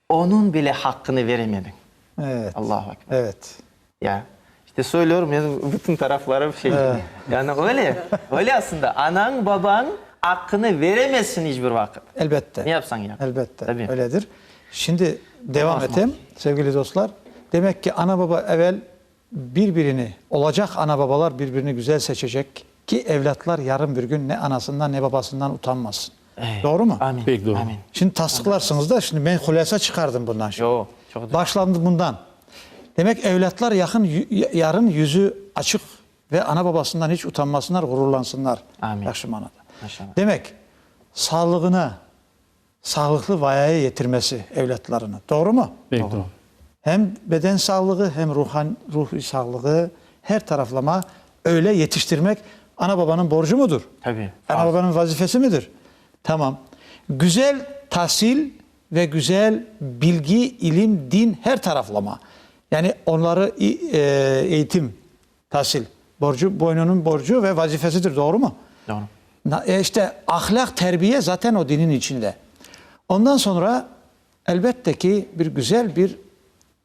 Onıñ bile haqqını veremediñ. Evet. Allahu ekber. Evet. Ya, işte söylüyorum, men bütün tarafları şey, yani öyle, öyle aslında. Anañ, babañ aqqını veremezsiñ iç bir vaqıt. Elbette. Ne yapsañ yap. Elbette, Tabii. öyledir. Şimdi devam etem, sevgili dostlar. Demek ki, ana-baba evel bir-birini, olacaq ana-babalar bir-birini güzel seçecek ki, evlâtlar yarın bir gün ne anasından, ne babasından utanmasın. Doğru mu? Amin. Pek doğru. Amin. Şimdi tasdıqlarsıñız da, şimdi men hulâsa çıqardım bundan şimdi. Yo, çoq doğru. Başlandı bundan. Demek, evlâtlar yaqın, yarın yüzü açıq ve ana-babasından hiç utanmasınlar, ğururlansınlar. Amin. Yahşı manada. Maşallah. Demek, sağlığına, sağlıqlı vayaya yetirmesi evlâtlarını. Doğru mu? Pek doğru. Hem beden sağlığı, hem ruhan, ruhiy sağlığı, her taraflama öyle yetiştirmek ana-babanıñ borcu mudır? Tabii. Ana-babanıñ vazifesi midir? Tamam. Güzel tasil ve güzel bilgi, ilim, din her taraflama. Yani onları eğitim, tasil borcu, boynunıñ borcu ve vazifesidir, doğru mu? Doğru. İşte ahlâq, terbiye zaten o dinin içinde. Ondan sonra elbette ki, bir güzel bir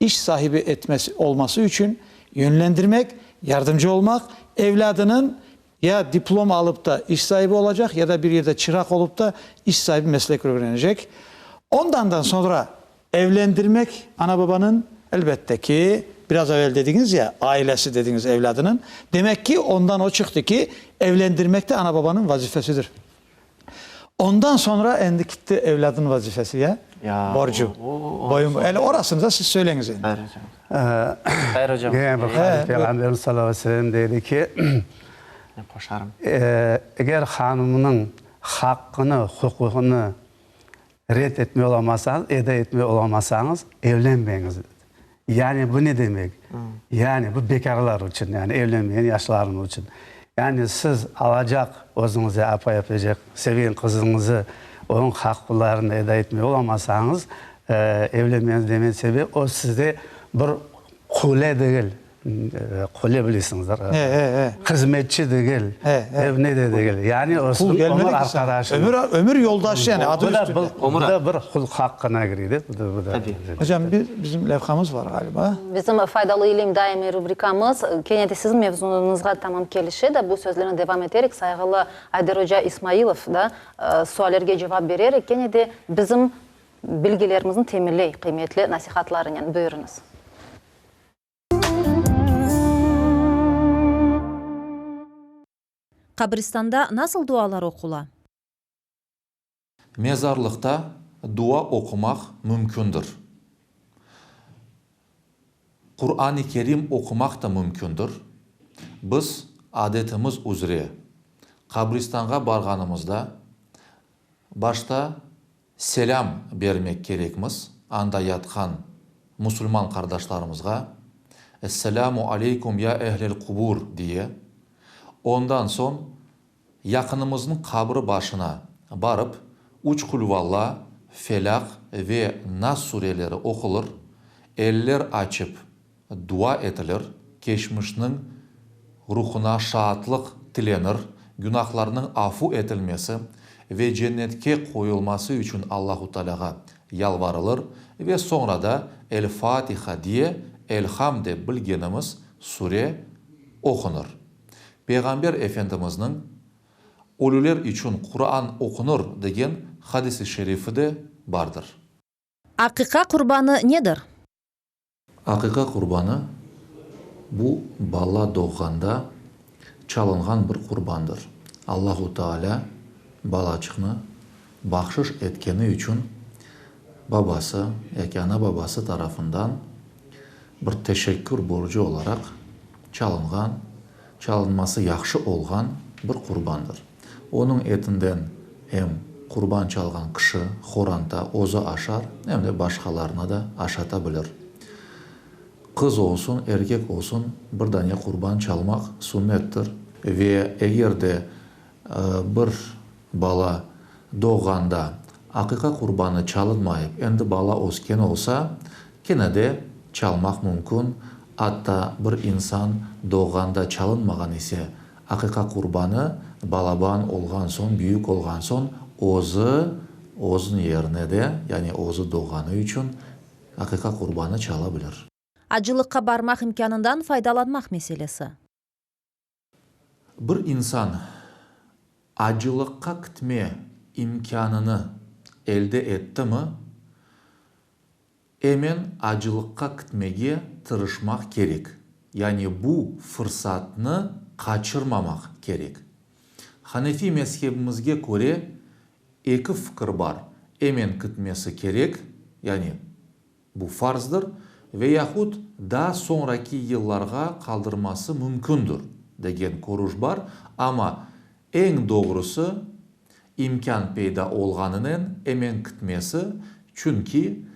iş sahibi etmesi, olması içün yönlendirmek, yardımcı olmaq, evlâdınıñ ya diplom alıp da iş sahibi olacaq, ya da bir yerde çıraq olıp da iş sahibi meslek ögrenecek. Ondandan soñra evlendirmek ana-babanıñ, elbette ki, biraz evel dediñiz ya, ailesi dediñiz evlâdınıñ, demek ki, ondan o çıqtı ki, evlendirmek de ana-babanıñ vazifesidir. Ondan soñra endi kitti evlâdın vazifesi, ya? Ya, Borcu. o, o, o, Boyun, ele orasını da siz söyleñiz endi. Hayır hocam. Hayır hocam. Gene bir hadis Peyğamberimiz salâllahu aleyhi ve sellem dedi ki, Men qoşarım. Eger hanımnıñ haqqını, huquqını red etmey olamasañız, eda etmey olamasañız, evlenmeñiz, dedi. Yani bu ne demek? Yani bu bekârlar içün, yani evlenmegen yaşlarımız içün. Yani siz alacaq özüñize apay yapacaq sevgen qızıñızı, onıñ haqqlarını eda etmey olamasañız, evlenmeñiz demek sebep, o sizde bir qule degil, Qule bilesiñizdir. Hızmetçi degil, ev ne de degil. Yani o Qul ömür gelmedi ki arqadaşı. Ömür, ömür yoldaşı yani adı Bu da, üstünde. bu da bir qul haqqına kirey de. Bu da, bu da. Tabii. Hocam, bir bizim levhamız var ğaliba. Bizim Faydalı ilim daimiy rubrikamız kene de siziñ mevzuñızğa tamam kelişe de, bu sözlerni devam eterek sayğılı Ayder oca İsmailov da suallerge cevap bererek kene de bizim bilgilerimizni teminley qıymetli nasihatlarınen. Buyurıñız. Qabristanda nasıl dualar oqula? Mezarlıqta dua oqumaq mümkündir. Quran-ı Kerim oqumaq da mümkündir. Biz adetimiz üzre qabristanğa barğanımızda başta Selâm bermek kerekmiz anda yatqan musulman qardaşlarımızğa, Esselâmu aleykum ya ehlel qubur diye, ondan soñ yaqınımıznıñ qabri başına barıp, üç Qulvalla, Felâq ve Nas sureleri oqulır, eller açıp dua etilir, keçmişniñ ruhuna şaatlıq tilenir, günahlarnıñ afu etilmesi ve cennetke qoyulması içün Allahu Tealâğa yalvarılır ve soñra da El-Fatiha diye Elham dep bilgenimiz sure oqunır. Peyğamber Efendimizniñ, Ölüler içün Quran oqunır degen hadis-i şerifi de bardır. Aqiqa qurbanı nedir? Aqiqa qurbanı, bu bala doğğanda çalınğan bir qurbandır. Allahu Teala balaçıqnı bahşış etkeni içün babası yaki ana-babası tarafından bir teşekkür borcu olaraq çalınğan, çalınması yahşı olğan bir qurbandır. Onıñ etinden em qurban çalğan kişi, horanta, özü aşar, em de başqalarına da aşata bilir. Qız olsun, erkek olsun, bir dane qurban çalmaq sünnettir. Ve eger de bir bala doğğanda aqiqa qurbanı çalınmayıp, endi bala ösken olsa, kene de çalmaq mümkün. Atta bir insan doğğanda çalınmağan ise, Aqiqa qurbanı balaban olğan soñ, büyük olğan soñ, özü, özüñ yerine de, yani özü doğğanı içün, aqiqa qurbanı çala bilir. Acılıqqa barmaq imkânından faydalanmaq meselesi. Bir insan acılıqqa kitme imkânını elde ettimi, Emen acılıqqa kitmege tırışmaq kerek, yani bu fırsatnı qaçırmamaq kerek. Hanefi mezhebimizge köre eki fikir bar, emen kitmesi kerek, yani bu farzdır, ve yahut daa soñraki yıllarğa qaldırması mümkündir, degen körüş bar, amma eñ doğrusı, İmkân peyda olğanınen emen kitmesi, çünki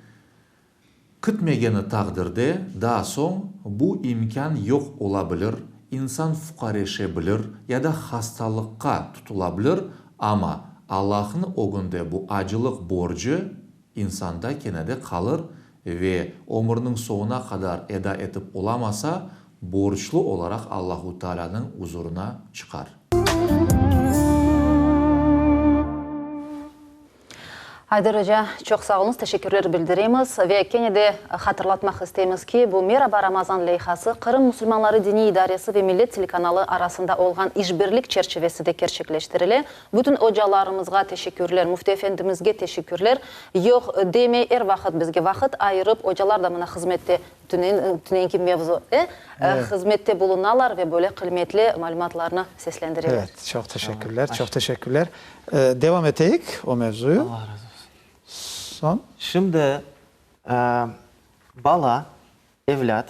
kitmegeni taqdirde daa soñ bu imkân yoq ola bilir, insan fuqareşe bilir ya da hastalıqqa tutula bilir, amma Allahnıñ ögünde bu acılıq borcu insanda kene de qalır ve ömürniñ soñuna qadar eda etip olamasa, borclu olaraq Allahu Taalânıñ uzurına çıqar. Ayder oca, çoq sağ oluñız, teşekkürler bildiremiz. Ve kene de hatırlatmaq isteymiz ki, bu Meraba Ramazan leyhası Qırım musulmanları diniy idaresi ve Millet telekanalı arasında olğan işbirlik çerçivesinde kerçekleştirile. Bütün ocalarımızğa teşekkürler, müfti efendimizge teşekkürler. Yoq demey, er vaqıt bizge vaqıt ayırıp, ocalar da mına hızmette, tünevin, tünevnki mevzu, e, hızmette bulunalar ve böyle qıymetli malümatlarnı seslendireler. Evet, çoq teşekkürler, çoq teşekkürler. Devam eteyik o mevzuyu. Allah razı olsun. Soñ? Şimdi, bala, evlât,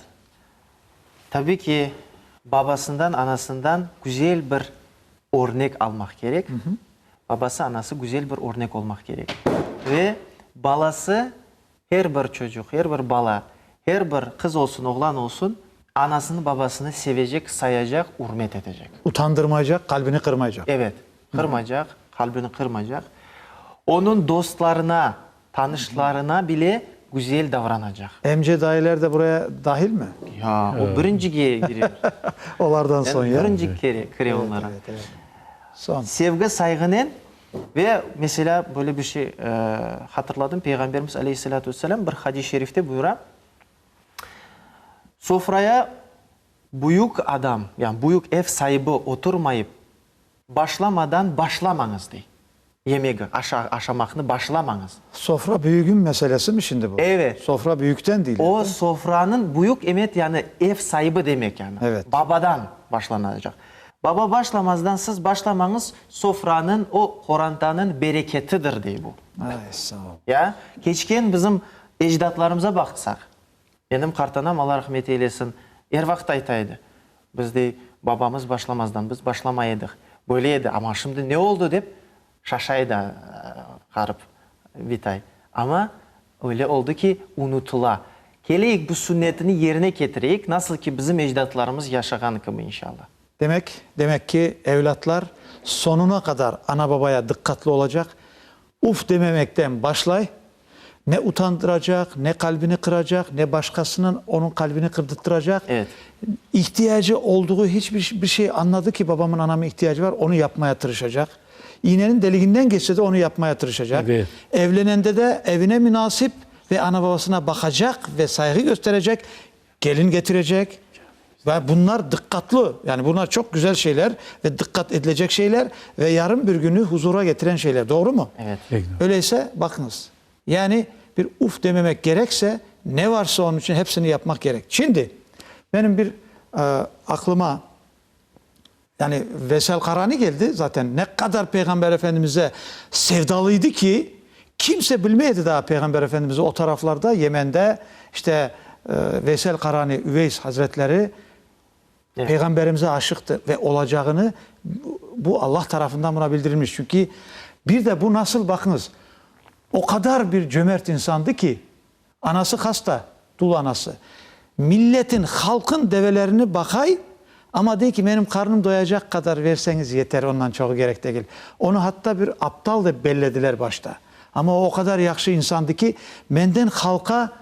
tabiy ki, babasından, anasından güzel bir örnek almaq kerek. Babası, anası güzel bir örnek olmaq kerek. Ve balası, her bir çocuq, her bir bala, her bir qız olsun, oğlan olsun, anasını, babasını sevecek, sayacaq, ürmet etecek. Utandırmaycaq, qalbini qırmaycaq. Evet, qırmaycaq, qalbini qırmaycaq. Onıñ dostlarına, tanışlarına bile güzel davranacaq. Emce, dayılar da buraya dahil mi? Ya, o birincige girer. Olardan soñ, ya? Birinci kere kire onlara. Evet, evet, evet. Soñ. Sevgi, sayğınen ve, meselâ, böyle bir şey hatırladım, Peyğamberimiz aleyhissalâtu vesselâm bir hadis-i şerifte buyura, Sofraya büyük adam, yani büyük ev saibi oturmayıp başlamadan başlamañız, dey. Yemegi, aşa, aşamaqnı başlamañız. Sofra büyügün meselesi mi şimdi bu? Evet. Sofra büyükten deyler. O sofranıñ büyük, emet, yani ev saibi demek yani. Evet. Babadan başlanacaq. Baba başlamazdan siz başlamañız, sofranıñ, o qorantanıñ bereketidir, dey bu. Ay, sağ ol. Ya, keçken bizim ecdatlarımıza baqsaq, menim qartanam, Alla rahmet eylesin, er vaqıt ayta edi, biz, dey, babamız başlamazdan biz başlamay edik, böyle edi, amma şimdi ne oldı, dep şaşa edi ğarip bitay. Amma öyle oldı ki, unutıla. Keleyik, bu sünnetini yerine ketireyik, nasıl ki bizim ecdatlarımız yaşağan kibi, inşalla. Demek, demek ki, evlâtlar soñuna qadar ana-babaya diqqatlı olacaq, uf dememekten başlay, ne utandıracaq, ne qalbini qıracaq, ne başqasınıñ onıñ qalbini qırdıttıracaq. Evet. İhtiyacı olduğu hiç bir bir şey añladı ki, babamın, anamın ihtiyacı bar, onı yapmaya tırışacaq. İğneniñ deliginden keçse de onı yapmaya tırışacaq. Evet. Evlenende de evine münasip ve ana-babasına baqacaq ve sayğı gösterecek Kelin ketirecek ve bunlar diqqatlı, yani bunlar çoq güzel şeyler ve diqqat edilecek şeyler ve yarın bir günü huzura getiren şeyler, doğrumı? Evet. Pek doğru. Öyleyse, baqıñız, yani bir uf dememek gerekse, ne varsa onıñ içün hepsini yapmaq kerek. Şimdi, benim bir aqlıma, yani Vesel Qarani keldi, zaten ne qadar Peyğamber Efendimize sevdalıydı ki, kimse bilmey edi daa Peyğamber Efendimizi o taraflarda, Yemende, işte Veysel Qarani, Üveys Hazretleri Peyğamberimize aşıqtı ve olacağını bu Allah tarafından buna bildirilmiş. Çünki bir de bu nasıl, baqıñız, o qadar bir cömert insandı ki, Anası hasta, dul anası. Milletin, halqın develerini baqay, amma dey ki, menim qarnım doyacaq qadar verseñiz yeter, ondan çoğu kerek degil. Onı hatta bir aptal dep bellediler başta. Amma o o qadar yahşı insandı ki, menden halqa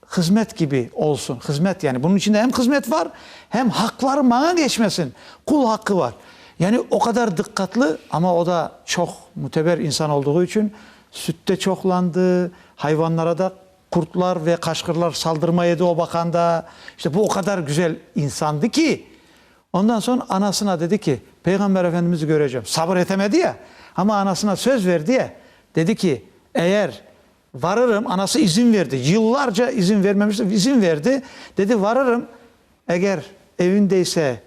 hızmet kibi olsun, hızmet yani, bunıñ içinde hem hızmet var, hem haqları maña geçmesin, qul haqqı var. Yani o qadar diqqatlı, amma o da çoq müteber insan olduğu içün Süt de çoqlandı, hayvanlara da qurtlar ve qaşqırlar saldırmay edi o baqanda. İşte bu o qadar güzel insandı ki, ondan soñ anasına dedi ki, Peyğamber Efendimizni körecem. Sabır etemedi ya, amma anasına söz verdi ya, dedi ki, eğer varırım, anası izin verdi, yıllarca izin vermemişti, izin verdi, dedi, varırım, eğer evindeyse,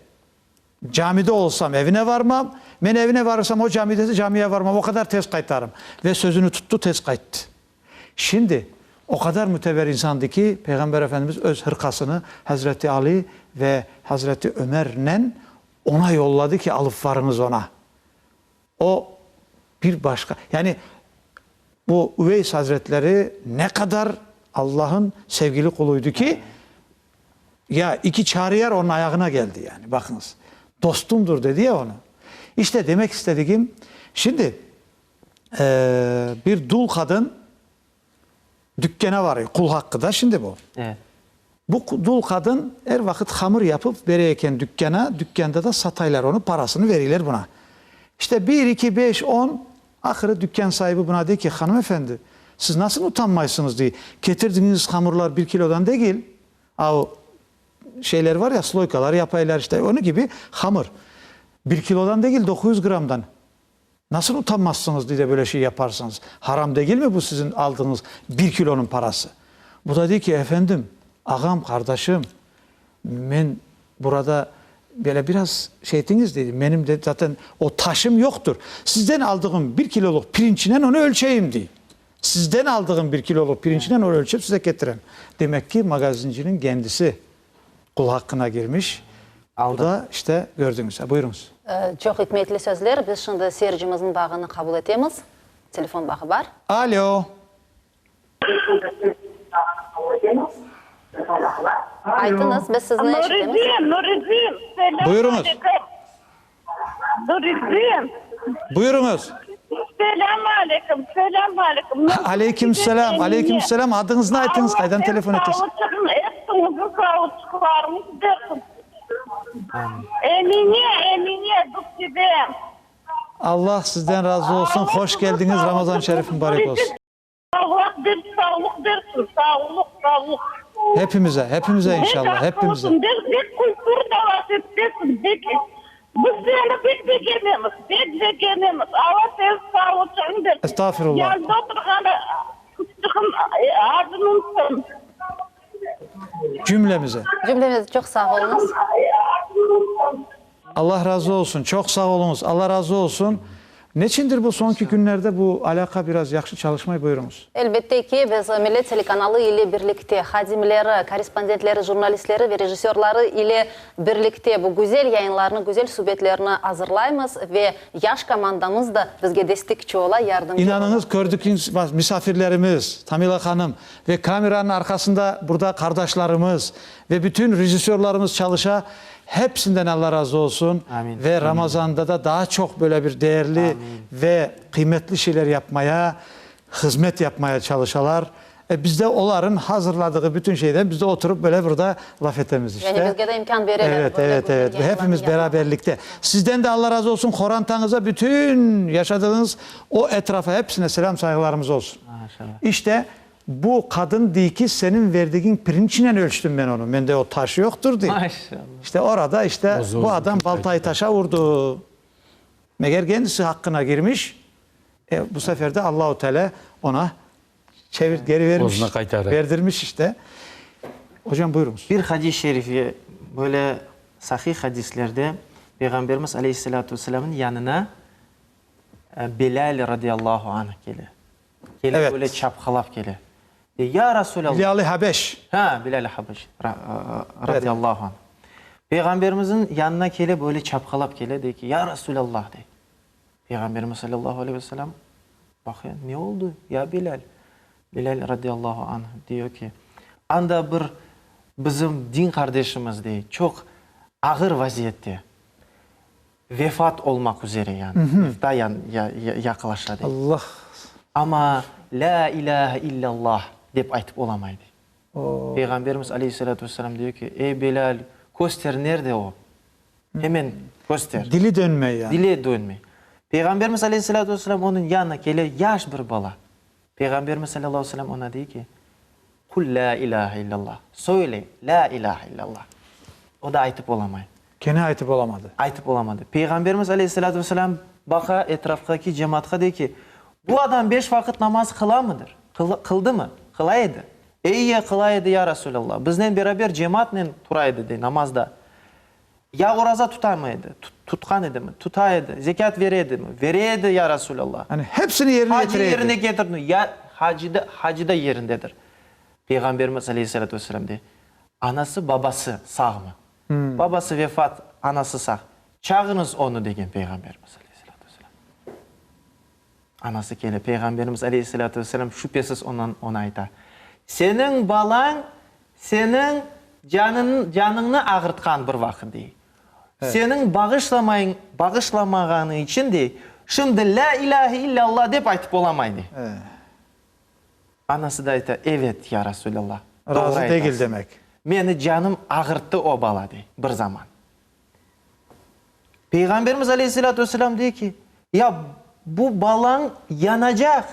Camide olsam, evine varmam, men evine varırsam, o camidese, camiye varmam, o qadar tez qaytarım. Ve sözüni tuttı, tez qayttı. Şimdi, o qadar müteber insandı ki, Peyğamber Efendimiz öz hırqasını Hazreti Ali ve Hazreti Ömernen oña yolladı ki, alıp varıñız oña. O, bir başqa, yani bu Üveys Hazretleri ne qadar Allah'ın sevgili quluydı ki, ya iki çariyar onıñ ayağına keldi yani, baqıñız. Dostumdır dedi ya onı. İşte demek istedigim, şimdi bir dul qadın dükkâna varıyor, qul haqqı da şimdi bu. Evet. Bu dul qadın er vaqıt hamır yapıp bere eken dükkâna, dükkânda da sataylar onı, parasını veriyler buna. İşte bir, iki, beş, on, ahırı dükkân saibi buna dey ki, hanım efendi, Siz nasıl utanmaysıñız, dey, ketirdiñiz hamurlar bir kilodan degil, a o şeyler var ya, sloykalar yapaylar işte, onıñ kibi hamır. Bir kilodan degil, 900 gramdan. Nasıl utanmazsıñız, dey de böyle şey yaparsıñız? Haram degilmi bu siziñ aldığıñız bir kilonıñ parası? Bu da dey ki, efendim, ağam, qardaşım, men burada böyle biraz şey etiñiz, dey, menim de zaten o taşım yoqtır. Sizden aldığım bir kilolıq pirinçinen onı ölçeyim, dey. Sizden aldığım bir kilolıq pirinçinen onı ölçep size ketirem. Demek ki, magazinciniñ kendisi qul haqqına girmiş. Bu da işte gördüñiz. Buyurıñız. Çoq ikmetli sözler. Biz şimdi seyircimizniñ bağını qabul etemiz. Telefon bağı bar. Alo. Aytıñız, biz sizni eşitemiz. Nuriddin, Nuriddin, selâm Buyurıñız. aleyküm. Nuriddin. Buyurıñız. Selâm aleyküm, selâm aleyküm. Aleyküm selâm, aleyküm selâm. Adıñıznı aytıñız, qaydan telefon etesiz? Allah sağlıqçığın, episiñizni sağlıqçıqlarıñız bersin. Emine, Emine, Dugdiden. Allah sizden razı olsun. Hoş keldiñiz. Ramazan şerif mübarek olsun. Allah bir sağlıq bersin, sağlıq, sağlıq. Hepimize, hepimize inşallah, hepimize. Bek, bek kulturno laf etesiñ, bek, biz seni bek begenemiz, bek begenemiz. Alla seni sağlıqçığın bersin. Estağfirullah. Yanında oturğan qızçığın adını unuttım. Cümlemize. Cümlemize, çoq sağ oluñız. Allah razı olsun, çoq sağ oluñız, Alla razı olsun. Neçindir bu soñki künlerde bu alâqa biraz yahşı çalışmay, buyurıñız. Elbette ki, biz Millet telekanalı ile birlikte, hadimleri, korrespondentleri, jurnalistleri ve rejissörları ile birlikte bu güzel yayınlarnı, güzel subetlerni azırlaymız ve yaş komandamız da bizge destekçi ola, yardımcı ola. İnanıñız, kördükiñiz, misafirlerimiz, Tamila hanım ve kameranıñ arqasında burada qardaşlarımız ve bütün rejissörlarımız çalışa, Hepsinden Alla razı olsun Amin. ve Ramazanda da daa çoq böyle bir değerli ve qıymetli şeyler yapmaya, hızmet yapmaya çalışalar. E, biz de oların hazırladığı bütün şeyden biz de oturup böyle burada laf etemiz işte. Yani bizge de imkân bereler Evet, böyle evet, güzel evet. Ve yayınlarnı hepimiz yapmağa. beraberlikte. Sizden de Alla razı olsun, qorantañıza, bütün yaşadığıñız o etrafa hepsine selam sayğılarımız olsun. Maşallah. İşte, Bu qadın dey ki, seniñ verdigiñ pirinçnen ölçtüm men onı, mende o taş yoqtır, dey. Maşallah. İşte orada, işte, bu adam baltayı taşa urdı. Meger kendisi haqqına girmiş, e, bu sefer de Allahu Teala ona çevir, geri vermiş, Özüne qaytara. berdirmiş işte. Ocam, buyurıñız. Bir hadis-i şerifi, böyle sahih hadislerde Peyğamberimiz aleyhissalâtu vesselâmnıñ yanına Bilâl radıyallahu anh kele. Kele Evet. böyle çapqalap kele. Dey, Ya Resulallah! Bilâl-i Habeş. Ha, Bilâl-i Habeş, radıyallahu anh. Peyğamberimizniñ yanına kele, böyle çapqalap kele, dey ki, Ya Resulallah! dey. Peyğamberimiz salâllahu aleyhi ve selâm baqa, ne oldu, ya Bilâl? Bilâl radıyallahu anh diyor ki, anda bir bizim din qardeşimiz, dey, çoq ağır vaziyette. Vefat olmaq üzere yani, vefta yaqlaşa dey. Allah. Amma Lâ ilâhe illâllah dep aytıp olamay dey. Peyğamberimiz aleyhissalâtu vesselâm diyor ki, Ey Bilâl, köster nerde o? Hemen köster. Dili dönmey yani. Dili dönmey. Peyğamberimiz aleyhissalâtu vesselâm onıñ yanına kele, yaş bir bala. Peyğamberimiz salâllahu aleyhi ve sellem oña dey ki, Qul lâ ilâhe illâllah, söyle, lâ ilâhe illâllah. O da aytıp olamay. Kene aytıp olamadı. Aytıp olamadı. Peyğamberimiz aleyhissalâtu vesselâm baqa etrafqaki cemaatqa dey ki, Bu adam beş vaqıt namaz qılamıdır? Qıldımı? Qıla edi. Eyye, qıla edi, ya Rasûlallah. Biznen beraber cemaatnen tura edi, dey, namazda. Ya oraza tutamı edi? Tutqan edimi? Tuta edi. Zekât bere edimi? Bere edi, ya Rasûlallah. Yani hepsini yerine Hacı getire edi. yerine ketirdi. Ya hacı da, hacı da yerindedir. Peyğamberimiz aleyhissalâtu vesselâm dey, Anası, babası sağmı? Babası vefat, anası sağ. Çağırıñız onı, degen Peyğamberimiz aleyhissalâtu vesselâm. Anası kele, Peyğamberimiz aleyhissalâtu vesselâm şübhesiz ondan ona ayta, Seniñ balañ seniñ canıñ, canıñnı ağırtqan bir vaqıt, dey. Seniñ bağışlamayıñ, bağışlamağanıñ içün, dey, şimdi Lâ ilâhe illâllah dep aytıp olamay, dey. Anası da ayta, Evet, ya Rasûlâllah, doğru Razı degil aytasıñ. demek. Meni canım ağırttı o bala, dey, bir zaman. Peyğamberimiz aleyhissalâtu vesselâm dey ki, Ya, bu balañ yanacaq,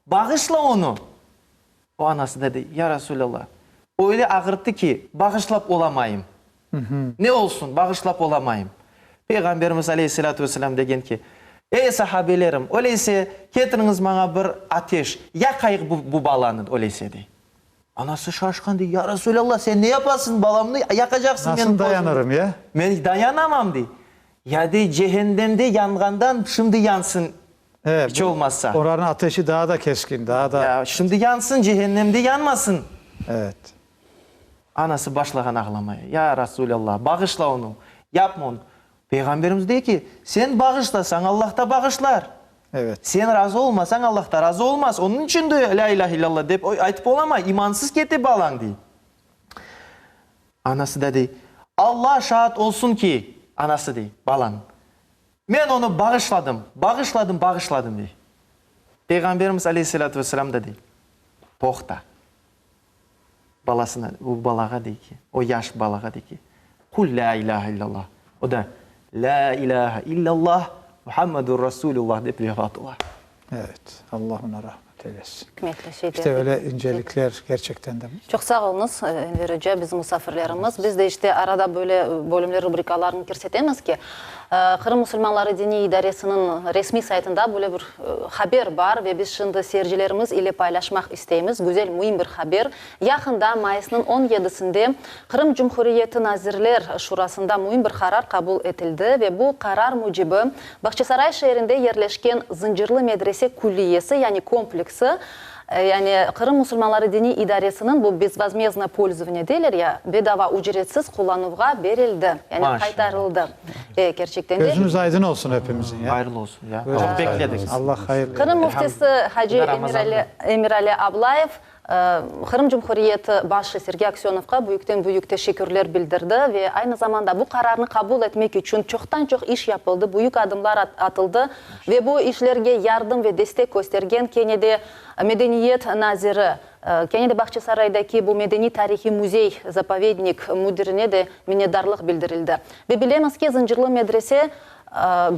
bağışla onı. O anası da dey, Ya Resulallah, öyle ağırttı ki, bağışlap olamayım. Ne olsun, bağışlap olamayım. Peyğamberimiz aleyhissalâtu vesselâm degen ki, Ey, sahabelerim, öyleyse, ketiriñiz maña bir ateş, yaqayıq bu, bu balanı, öyleyse, dey. Anası şaşqan, dey, Ya Resulallah, sen ne yapasıñ, balamnı yaqacaqsıñ menim Nasıl közümde. dayanırım, ya? Men dayanamam, dey. Ya, dey, cehennemde yanğandan şimdi yansın, He, iç olmazsa. Oranıñ ateşi daa da keskin, daa da. Ya, şimdi yansın, cehennemde yanmasın. Evet. Anası başlağan ağlamaya, Ya Rasulâllah, bağışla onı, yapma onı. Peyğamberimiz dey ki, Sen bağışlasañ, Allah da bağışlar. Evet. Sen razı olmasañ, Allah da razı olmaz. Onıñ içün de Lâ ilâhe illallah dep aytıp olamay, imansız kete balañ, dey. Anası da dey, Alla şaat olsun ki, anası dey, balanıñ, men onı bağışladım, bağışladım, bağışladım, dey. Peyğamberimiz aleyhissalâtu vesselâm da dey, Toqta. Balasına, o balağa dey ki, o yaş balağa dey ki, Qul lâ ilâhe illallah. O da, Lâ ilâhe illallah, Muhammedur Rasulullah dep vefat ola. Evet, Allah ona rahmet eylesin. Hikmetli şeyler. İşte öyle incelikler gerçekten de. Çoq sağ oluñız, Enver oca, bizim musafirlerimiz. Biz de işte arada böyle bölümler, rubrikalarnı kirsetemiz ki, Qırım musulmanları diniy idaresiniñ resmiy saytında böyle bir haber bar ve biz şimdi seyircilerimiz ile paylaşmaq isteymiz. Güzel, müim bir haber. Yaqında, mayısnıñ on yedisinde, Qırım Cumhuriyeti Nazirler Şurasında müim bir qarar qabul etildi ve bu qarar mücibi Bağçasaray şeerinde yerleşken Zıncırlı medrese külliyesi, yani kompleksi, yani Qırım musulmanları diniy idaresiniñ bu bezvozmezdnoye polzovaniye deyler ya, bedava, ücretsiz qullanuvğa berildi, yani qaytarıldı. E, kerçekten de. Közümiz aydın olsun epimizin, ya. Hayırlı olsun, ya. Çoq bekledik. Allah hayırlı Qırım müftisi hacı Emirali Ablayev Qırım Cumhuriyeti başı Sergey Aksönovqa büyükten-büyük teşekkürler bildirdi ve aynı zamanda bu qararnı qabul etmek içün çoqtan-çoq iş yapıldı, büyük adımlar atıldı ve bu işlerge yardım ve destek köstergen kene de Medeniyet naziri, kene de Bağçasaraydaki bu medeniy-tarihiy müzey, zapovednik, müdirine de minnetdarlıq bildirildi. Ve bilemiz ki, Zıncırlı medrese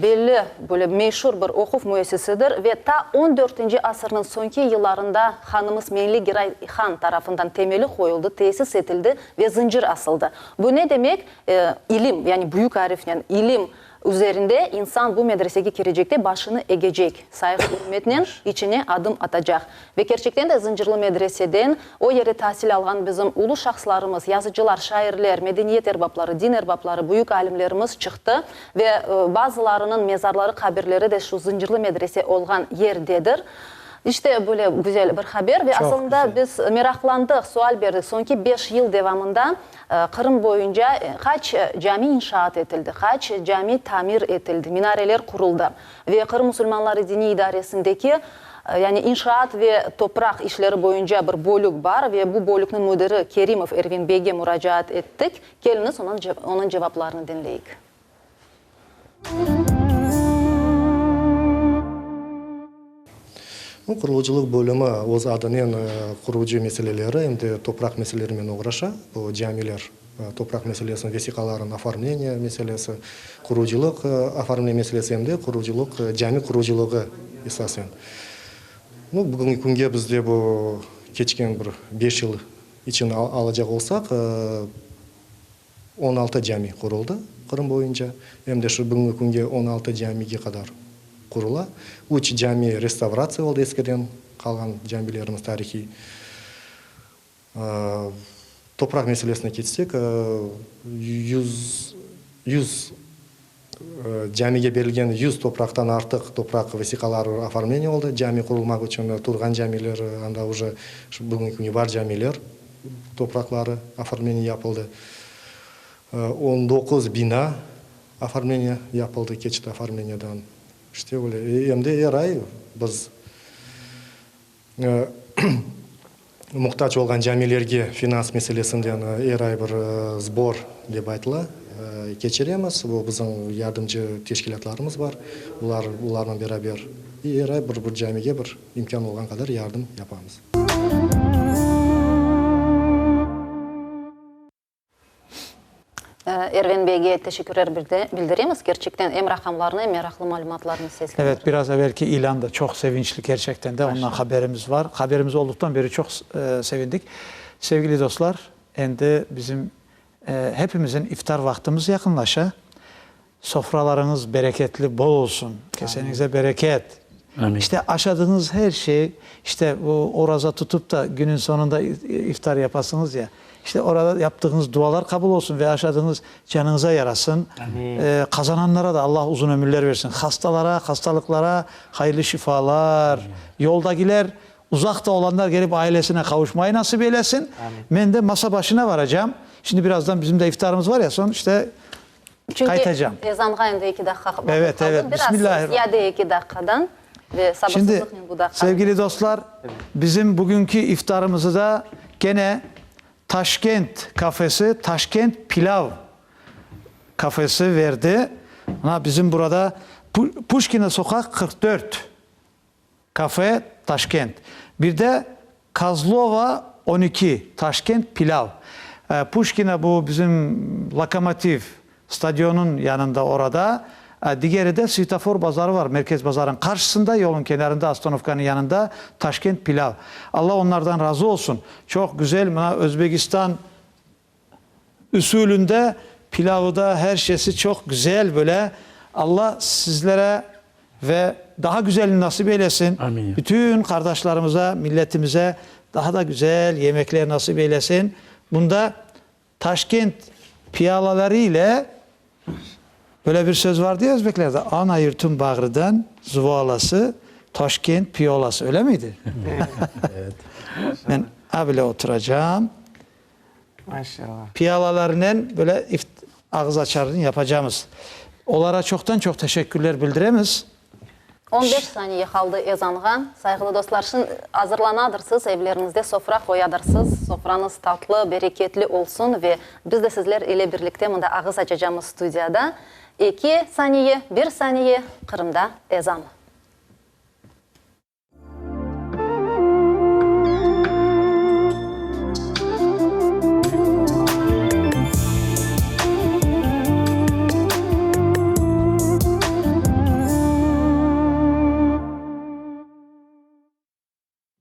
belli, böyle meşur bir oquv müessisesidir ve ta on dörtünci asırnıñ soñki yıllarında hanımız Meñli Giray han tarafından temeli qoyuldı, tesis etildi ve zıncır asıldı. Bu ne demek? İlim, yani büyük arifnen ilim üzerinde insan bu medresege kirecekte başını egecek, sayğı-ürmetnen içine adım atacaq. Ve kerçekten de Zıncırlı medreseden o yerde tasil alğan bizim ulu şahslarımız, yazıcılar, şairler, medeniyet erbapları, din erbapları, büyük alimlerimiz çıqtı ve bazılarınıñ mezarları, qabirleri de şu Zıncırlı medrese olğan yerdedir. İşte, böyle güzel bir haber ve asılında biz meraqlandıq, sual berdik, soñki beş yıl devamında Qırım boyunca qaç cami inşaat etildi, qaç cami tamir etildi, minareler quruldı ve Qırım musulmanları diniy idaresindeki Yani inşaat ve topraq işleri boyunca bir bölük bar ve bu bölükniñ müdiri Kerimov Ervin beyge muracaat ettik. Keliñiz, onıñ cevaplarını diñleyik. Bu qurucılıq bölümi öz adınen qurucı meseleleri em de topraq meselelerinen oğraşa. Bu camiler, topraq meselesiniñ vesiqalarınıñ oformleniye meselesi, qurucılıq oformleniye meselesi em de qurucılıq, cami qurucılığı esasen. Nu, bugünki künge bizde bu keçken bir beş yıl içün alacaq olsaq, 16 cami quruldı Qırım boyunca, em de şu bugünki künge 16 camige qadar qurula. Üç cami restavratsiya oldı, eskiden qalğan camilerimiz tarihiy. Topraq meselesine keçsek, 100, 100 camige berilgen 100 topraqtan artıq topraq vesiqaları oformleniye oldı, cami qurulmaq içün turğan camiler, anda uje şu bugünki künge bar camiler topraqları oformleniye yapıldı. 19 bina oformleniye yapıldı, keçti oformleniyadan. İşte öyle. Em de er ay biz Muhtac olğan camilerge finans meselesinden er ay bir sbor dep aytıla, keçiremiz. Bu bizim yardımcı teşkilâtlarımız bar, bular, bularnen beraber er ay bir bir camige bir imkân olğan qadar yardım yapamız. Ervin beyge teşekkürler bildiremiz. Kerçekten em raqamlarnı, em meraqlı malümatlarnı seslendirdi. Evet, biraz evelki ilân da çoq sevinçli kerçekten de, ondan haberimiz var. Haberimiz olduqtan beri çoq sevindik. Sevgili dostlar, endi bizim hepimizin iftar vaqtımız yaqınlaşa. Sofralarıñız bereketli, bol olsun, keseniñize bereket. İşte aşadığıñız her şey, işte bu oraza tutıp da günün soñunda iftar yapasıñız ya, işte orada yaptığıñız dualar qabul olsun ve aşadığıñız canıñıza yarasın. Qazananlara da Allah uzun ömürler versin. Hastalara, hastalıqlara hayırlı şifalar. Yoldakiler, uzaqta olanlar kelip ailesine qavuşmayı nasip eylesin. Men de masa başına varacam. Şimdi birazdan bizim de iftarımız var ya, soñ işte Çünki Qaytacam. ezanğa endi eki daqqa vaqıt Evet, qaldı. evet. Biraz Bismillahirrahmanirrahim. ziyade eki daqqadan ve Şimdi, sabırsızlıqnen bu daqqanı sevgili dostlar, bizim bugünki iftarımızı da kene Taşkent kafesi, Taşkent pilav kafesi verdi. Mına bizim burada Puşkina soqaq 44. Kafe, Taşkent. Bir de Kozlova 12, Taşkent, Pilâv. Puşkina bu bizim Lokomotiv stadionıñ yanında orada. Digeri de Svetofor bazarı var, Merkez bazarıñ qarşısında, yolun kenarında, ostanovkanıñ yanında, Taşkent, Pilâv. Alla onlardan razı olsun. Çoq güzel, mına Özbekistan Üsülünde pilavı da her şeysi çoq güzel böyle Alla sizlere ve daha güzelini nasip eylesin. Amin. Bütün qardaşlarımıza, milletimize daha da güzel yemekler nasip eylesin. Bunda Taşkent piyalaları ile böyle bir söz vardı ya özbeklerde, Ana yurtum bağrıdan zuvalası, Taşkent piyolası öyle miydi? Evet. Men a bile oturacağım. Maşallah. Piyalalarnen böyle ağız açarını yapacamız. Olara çoqtan-çoq teşekkürler bildiremiz. On beş saniye qaldı ezanğa. Sayğılı dostlar, şimdi azırlanadırsız, evleriñizde sofra qoyadırsız. Sofrañız tatlı, bereketli olsun ve biz de sizler ile birlikte mında ağız açacamız studiyada. Eki saniye, bir saniye, Qırımda ezan.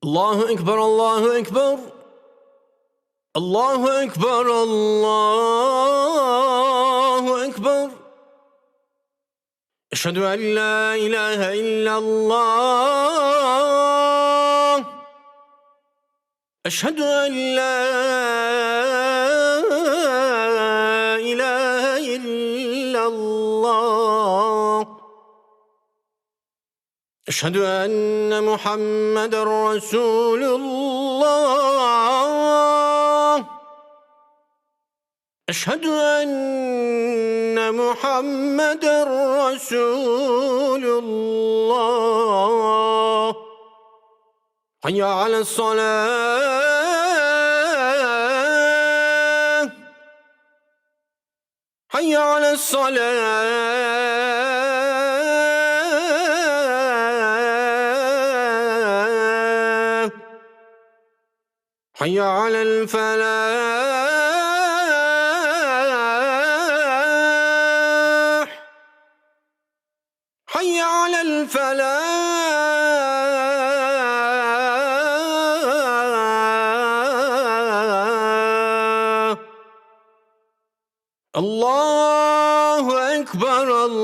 Allahu Ekber, Allahu Ekber. Allahu Ekber, Allahu Ekber. Eşhedü en la ilahe illallah. Eşhedü en la ilahe illallah. Eşhedü enne Muhammeden Resulullah. Eşhedü enne Muhammeden Resulullah. Hayya ales-salah. Hayya ales-salah. Hayya alel-felâh. Hayya alel-felâh. Allahu ekber, Allahu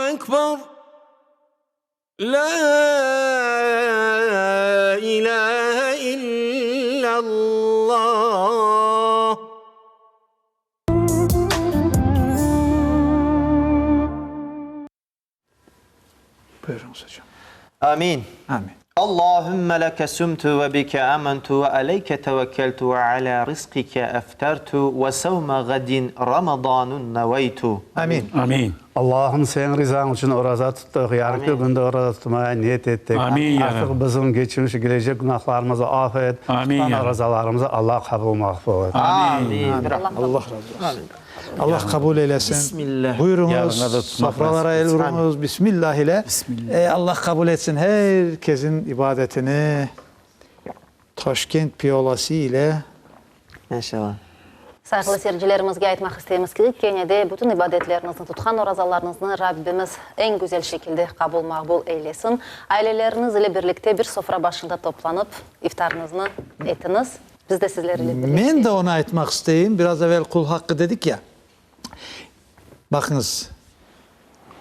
ekber. Lâ ilâhe illallah. Buyurıñız hocam. Amin. Amin. Allahümme leke sumtu ve bike amentu ve aleyke tevekkeltu ve ala rizqike eftertu ve sevme gadin Ramadanun neveytu. Amin. Amin. Allahım Seniñ rizañ içün oraza tuttıq, yarınki künde oraza tutmağa niyet ettik. Amin, ya Artıq Rabbi. bizim keçmiş, kelecek günahlarımızı af et, Amin, tutqan ya Rabbi. orazalarımızı Allah qabul maqbul et. Amin. Allah razı olsun. Allah qabul eylesin. Bismillah. Buyuruñız, Yarınğa da tutmaq sofralara nasip el etsin. uruñız, Bismillah ile. Bismillah. Allah qabul etsin her kesin ibadetini. Taşkent piyolası ile. Maşallah. Sayğılı seyircilerimizge aytmaq isteymiz ki, kene de bütün ibadetleriñizni, tutqan orazalarıñıznı Rabbimiz eñ güzel şekilde qabul-maqbul eylesin. Aileleriñiz ile birlikte bir sofra başında toplanıp, iftarıñıznı etiñiz. Biz de sizler ile birlikte. Men de onı aytmaq isteyim, biraz evel qul haqqı dedik ya. Baqıñız,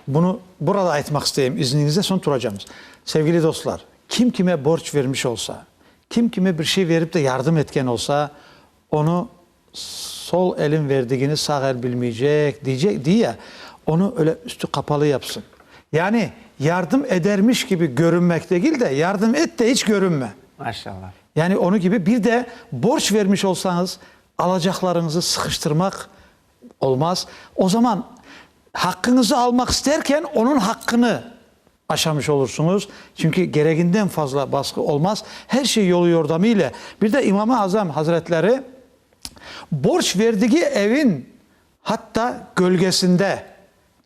bunı burada aytmaq isteyim, izniñizle, soñ turacamız. Sevgili dostlar, kim kime borc vermiş olsa, kim kime bir şey verip de yardım etken olsa, Onı sol elin verdigini sağ el bilmeycek, diycek, diy ya, onı öyle üstü qapalı yapsın. Yani yardım edermiş kibi görünmek degil de, yardım et de iç görünme. Maşallah. Yani onı kibi bir de borç vermiş olsañız, alacaqlarıñızı sıqıştırmaq olmaz. O zaman haqqıñızı almaq isterken, onıñ haqqını aşamış olursuñız, çünki gereginden fazla basqı olmaz, her şey yolu-yordamı ile. Bir de İmam-ı Azam hazretleri borç verdigi evin hatta gölgesinde,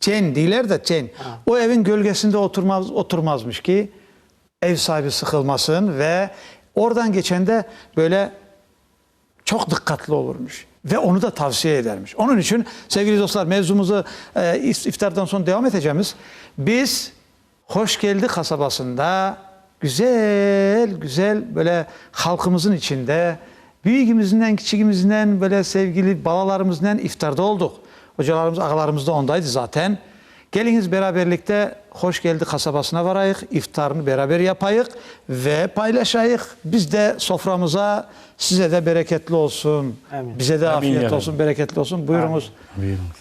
çen deyler de, çen, o evin gölgesinde oturmaz, oturmazmış ki, ev sahibi sıqılmasın ve oradan geçende böyle Çoq diqqatlı olurmış ve onı da tavsiye edermiş. Onıñ içün, sevgili dostlar, mevzumızı iftardan soñ devam etecemiz. Biz Hoşkeldi qasabasında güzel, güzel böyle halqımızın içinde, büyügimiznen, kiçigimiznen, böyle sevgili balalarımıznen iftarda olduq. Ocalarımız, ağalarımız da ondaydı zaten. Keliñiz beraberlikte Hoş Geldi qasabasına varayıq, iftarnı beraber yapayıq ve paylaşayıq. Biz de soframıza, size de bereketli olsun, bize de afiyet olsun, bereketli olsun. Buyurıñız.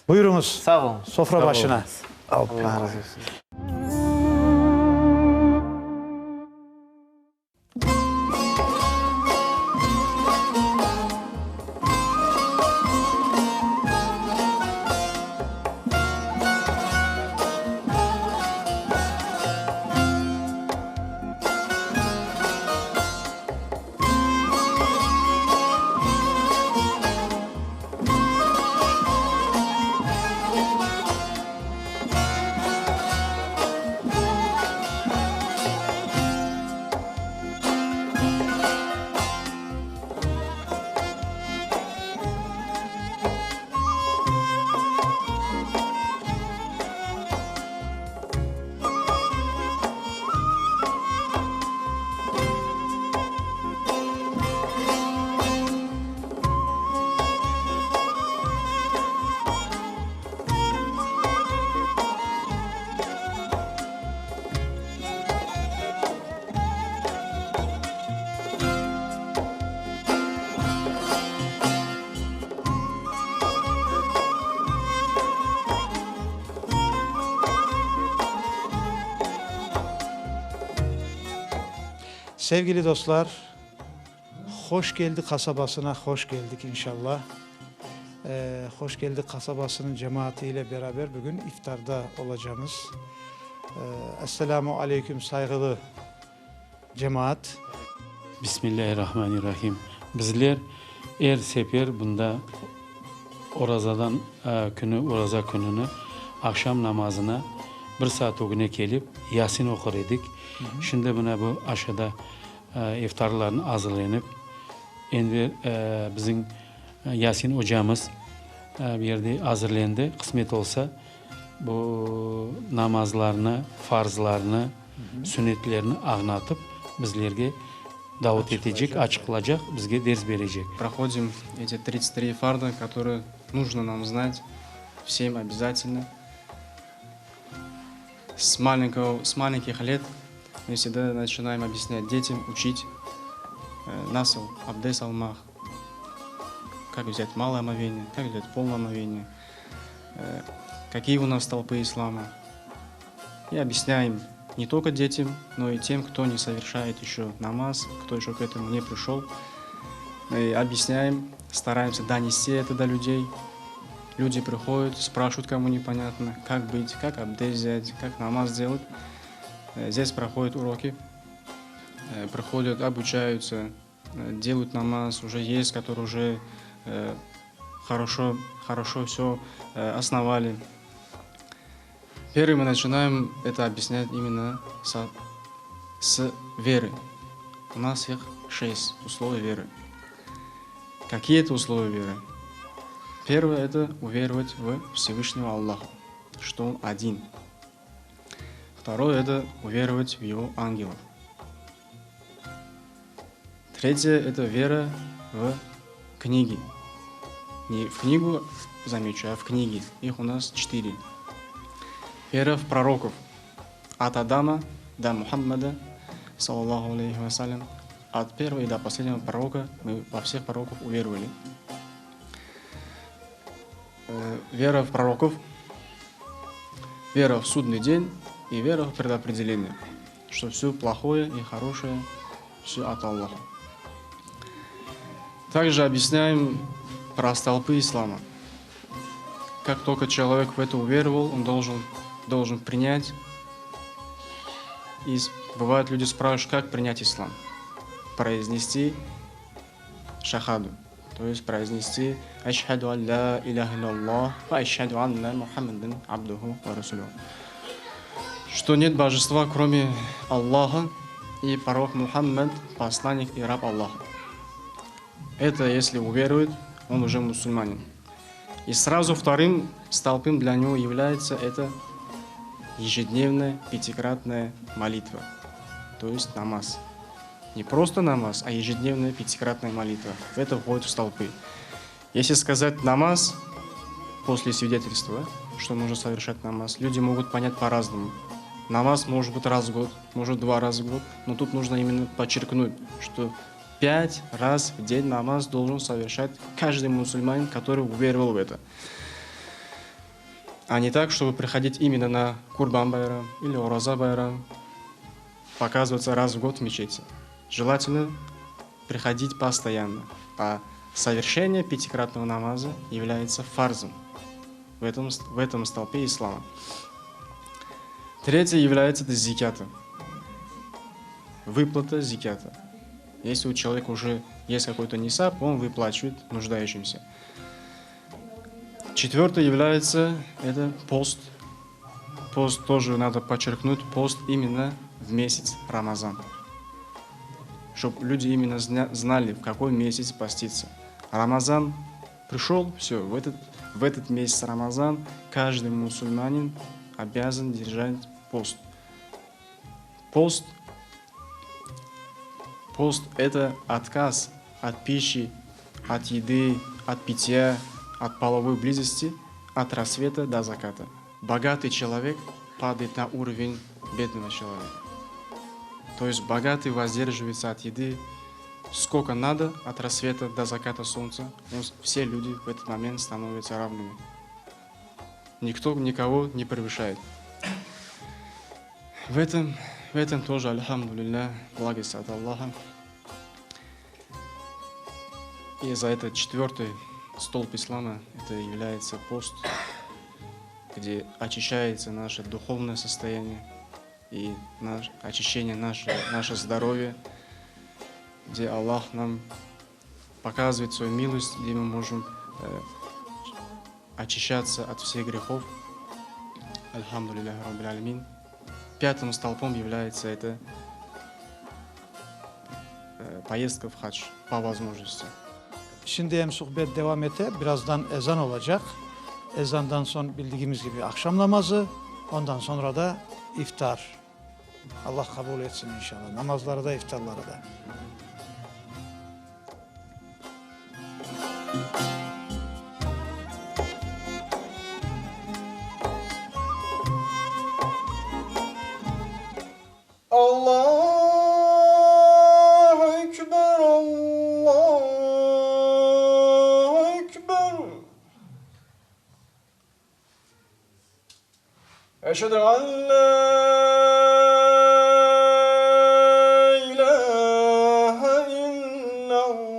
Buyurıñız. Sağ oluñ. Sofra başına. Allah razı olsun. Sevgili dostlar, Hoş Geldi qasabasına hoş geldik inşallah. Hoş Geldi qasabasınıñ cemaatı ile beraber bugün iftarda olacamız. Esselamu aleyküm sayğılı cemaat. Bismillahirrahmanirrahim. Bizler er sefer bunda orazadan künü, oraza kününi aqşam namazına bir saat ögüne kelip Yasin oqur edik. Şimdi mına bu aşada iftarlarnı azırlenip, endi bizim Yasin ocamız bu yerde azırlendi, qısmet olsa, bu namazlarnı, farzlarnı, sünnetlerni añlatıp, bizlerge davet etecek, açıqlacaq, bizge ders berecek. Prohodim eti 33 farda, kotorıye nujno nam znat vsem obязatelno. С маленького, с маленьких лет мы всегда начинаем объяснять детям, учить nasıl abdes almaq, как взять малое омовение, как взять полное омовение, какие у нас столпы ислама. И объясняем не только детям, но и тем, кто не совершает еще намаз, кто еще к этому не пришел. И объясняем, стараемся донести это до людей. Люди приходят, спрашивают, кому непонятно, как быть, как абдес взять, как намаз сделать. Здесь проходят уроки, приходят, обучаются, делают намаз, уже есть, которые уже хорошо, хорошо все основали. Первый мы начинаем это объяснять именно со, с веры. У нас их шесть условий веры. Какие это условия веры? Первое – это уверовать в Всевышнего Аллаха, что Он один. Второе – это уверовать в Его ангелов. Третье – это вера в книги. Не в книгу, замечу, а в книги. Их у нас четыре. Вера в пророков. От Адама до Мухаммада, саллаллаху алейхи вассалям, от первого и до последнего пророка мы во всех пророков уверовали. Э, вера в пророков, вера в судный день и вера в предопределение, что все плохое и хорошее, все от Аллаха. Также объясняем про столпы ислама. Как только человек в это уверовал, он должен, должен принять. И бывает, люди спрашивают, как принять ислам. Произнести шахаду, то есть произнести «Ашхаду ан ла иляха илlalлах, ва ашхаду анна Мухаммадан абдуху ва расулюху». Что нет божества, кроме Аллаха, и пророк Мухаммад – посланник и раб Аллаха. Это если уверует, он уже мусульманин. И сразу вторым столпом для него является это ежедневная пятикратная молитва, то есть намаз. Не просто намаз, а ежедневная пятикратная молитва. Это входит в столпы. Если сказать намаз после свидетельства, что нужно совершать намаз, люди могут понять по-разному. Намаз может быть раз в год, может два раза в год, но тут нужно именно подчеркнуть, что пять раз в день намаз должен совершать каждый мусульманин, который уверовал в это. А не так, чтобы приходить именно на Курбан Байрам или Ураза Байрам, показываться раз в год в мечети. Желательно приходить постоянно. А совершение пятикратного намаза является фарзом в этом, в этом столпе ислама. Третье является это зикята. Выплата зикята. Если у человека уже есть какой-то нисаб, он выплачивает нуждающимся. Четвертое является это пост. Пост тоже надо подчеркнуть, пост именно в месяц Рамазан. Чтобы люди именно знали, в какой месяц поститься. Рамазан пришел, все, в этот, в этот месяц Рамазан каждый мусульманин обязан держать пост. Пост, пост – это отказ от пищи, от еды, от питья, от половой близости, от рассвета до заката. Богатый человек падает на уровень бедного человека. То есть богатый воздерживается от еды сколько надо от рассвета до заката солнца. Все люди в этот момент становятся равными. Никто никого не превышает. В этом, в этом тоже, альхамдулилля, благость от Аллаха. И за это четвертый столб ислама, это является пост, где очищается наше духовное состояние и наш, очищение наше, наше здоровье, где Аллах нам показывает свою милость, где мы можем э, очищаться от всех грехов. Альхамдулиллях Раббил Алямин. Пятым столпом является это э, поездка в хадж по возможности. Şimdi hem sohbet devam ete, birazdan ezan olacak. Ezandan sonra bildiğimiz gibi akşam namazı, ondan sonra da iftar. Allah kabul etsin inşallah. Namazları da iftarları da. Allahu Ekber, Allahu Ekber. Eşhedü en la ilahe illallah.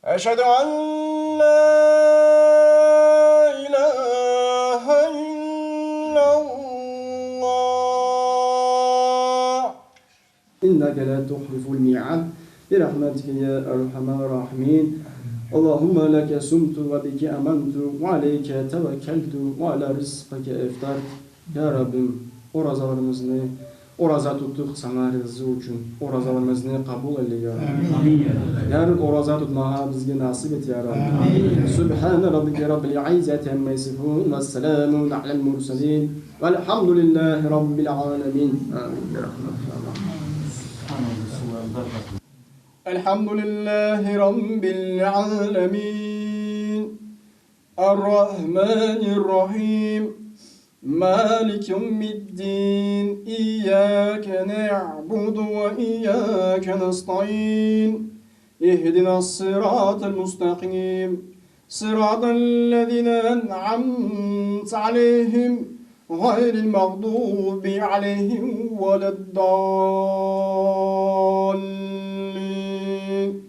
Eşhedü en la ilahe illallah. إنك لا تخلف الميعاد برحمتك يا أرحم الراحمين اللهم لك صمت وبك آمنت وعليك توكلت وعلى رزقك أفطرت Ya Rabbim orazalarımızı. Oraza tuttıq Saña rızı içün, orazalarımıznı qabul eyle, ya Rabbi. Yarın oraza tutmağa bizge nasip et, ya Rabbi. Sübhane rabbike rabbil izzeti amma yasifun ve selamun alel murselin velhamdülillahi rabbil alemin. Amin. Bi rahmetike ya Rabbi. Elhamdülillahi rabbil alemin. Errahmanirrahim. Maliki yevmiddin. İyyâke ne'budu ve iyyâke nesta'in. İhdinas-sıratal mustaqim. Sıratallezine en'amte aleyhim. Ğayril mağdubi aleyhim veleddallin.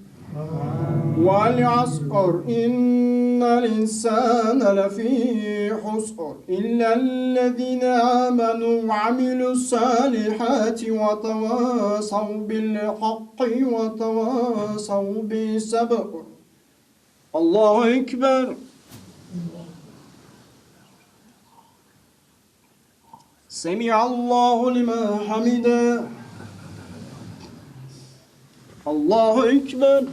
Vel-asr, innel-insâne lefî husr, illellezîne âmenû ve amilü's-sâlihâti ve tevâsav bil-haqqi ve tevâsav bis-sabr. Allahu ekber! Semiallahu limen hamide. Allahu ekber.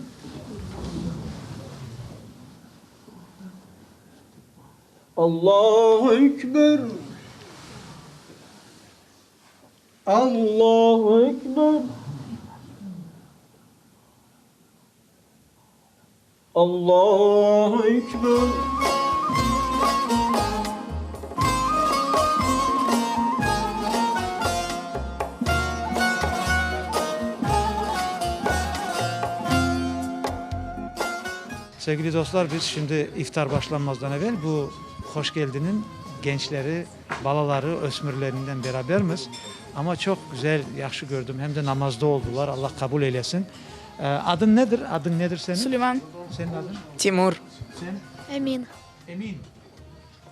Allahu ekber. Allahu ekber. Allahu ekber. Sevgili dostlar, biz şimdi iftar başlanmazdan evel bu Hoşgeldiniñ gençleri, balaları, ösmürlerinden berabermiz. Amma çoq güzel, yahşı kördim, hem de namazda oldular, Allah qabul eylesin. Adıñ nedir? Adıñ nedir seniñ? Suleyman. Seniñ adıñ? Timur. Sen? Emin. Emin.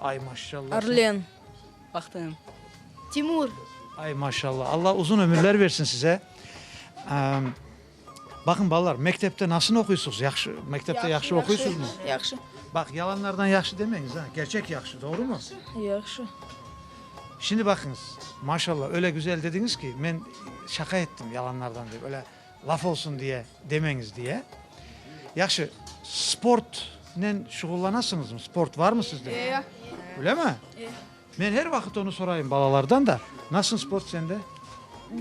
Ay, maşallah. Arlen. Bahtım. Timur. Ay, maşallah. Allah uzun ömürler versin size. Baqıñ, balalar, mektepte nasıl oquysız? Yahşı, mektepte yahşı oquysızmı? Yahşı. Baq, yalanlardan yahşı demeñiz, a, kerçek yahşı, doğrumı? Yahşı. Şimdi baqıñız, maşallah, öyle güzel dediñiz ki, men şaqa ettim yalanlardan dep, öyle Laf olsun diye demeñiz diye. Yahşı, sportnen şuğullanasıñızmı? Sport varmı sizde? E. Öylemi? E. Men er vaqıt onı sorayım balalardan da. Nasıl sport sende?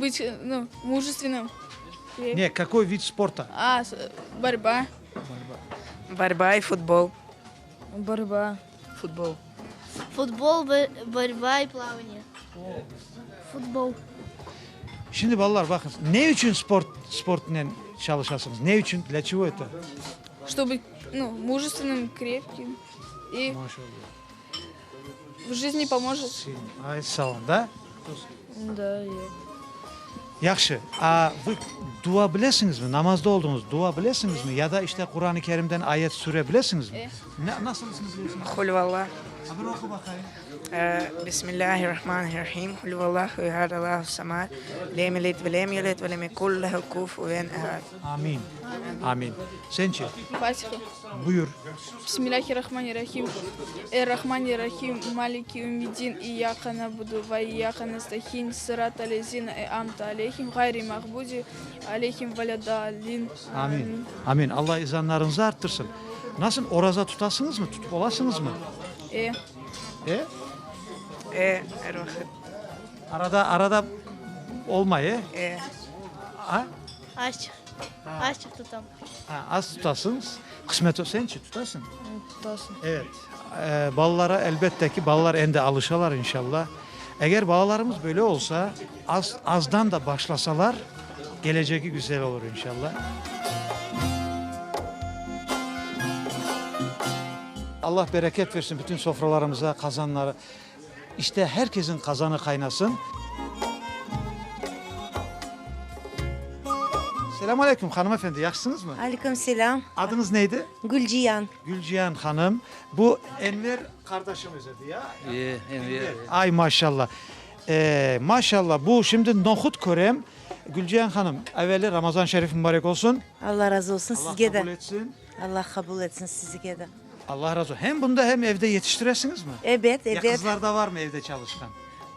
Быть, ну, мужественным. Ne, kakoy vid sporta? A, борьба. Борьба и футбол. Борьба. Футбол. Futbol, borba i plavaniye. Futbol. Şimdi balalar baqıñız, ne içün sport, sportnen çalışasıñız? Ne içün, dlâ çego eto? Ştoby, nu, mujestvennym, krepkim i v jizni pomojet. Ay, sağ olun, da? Da, yoq. Yahşı. A vı dua bilesiñizmi? Namazda oldıñız, dua bilesiñizmi? Ya da işte Quran-ı Kerimden ayet, sure bilesiñizmi? E. Ne, nasılısını bilesiñiz? Qul-vallah. A bir oqu baqayım. Bismillahirrahmanirrahim. Qul-vallahu ehad, Allahu samad, lem yelid ve lem yulad ve lem yekul lehu kufuven ehad. Amin. Amin. Sen çe? Fatiha. Buyur. Bismillahirrahmanirrahim. Er-Rahmanirrahim. Maliki yevmiddin. İyyâke na'budu ve iyyâke nestaîn. Sıratal-lezîne en'amte aleyhim, ğayril mağbubi aleyhim veled-dâllin. Amin. Amin. Allah izanlarıñızı arttırsın. Nasıl, oraza tutasıñızmı, tutıp olasıñızmı? E. E? E, er vaqıt. Arada, arada olmay, e? E. A? Azçıq. Azçıq tutam. Ha, az tutasıñız. Qısmet olsa, sen çi tutasıñ? Tutasıñ. Evet. Balalara, elbette ki, balalar endi alışalar, inşallah. Eger balalarımız böyle olsa, az, azdan da başlasalar, kelecegi güzel olur, inşallah. Allah bereket versin bütün sofralarımıza, qazanları. İşte, her kesin qazanı qaynasın. Selâm aleyküm, hanım efendi, yahşısıñızmı? Aleyküm selâm. Adıñız neydi? Gülciyan. Gülciyan hanım. Bu Enver qardaşımız edi, ya? E, Enver. Ay, maşallah. E, maşallah, bu şimdi nohut körem. Gülciyan hanım, eveli Ramazan şerif mübarek olsun. Allah razı olsun sizge de. Allah qabul etsin. Allah qabul etsin sizge de. Allah razı olsun. Hem bunda hem evde yetiştiresiñizmi? Ebet, ebet. Ya qızlar da varmı evde çalışqan?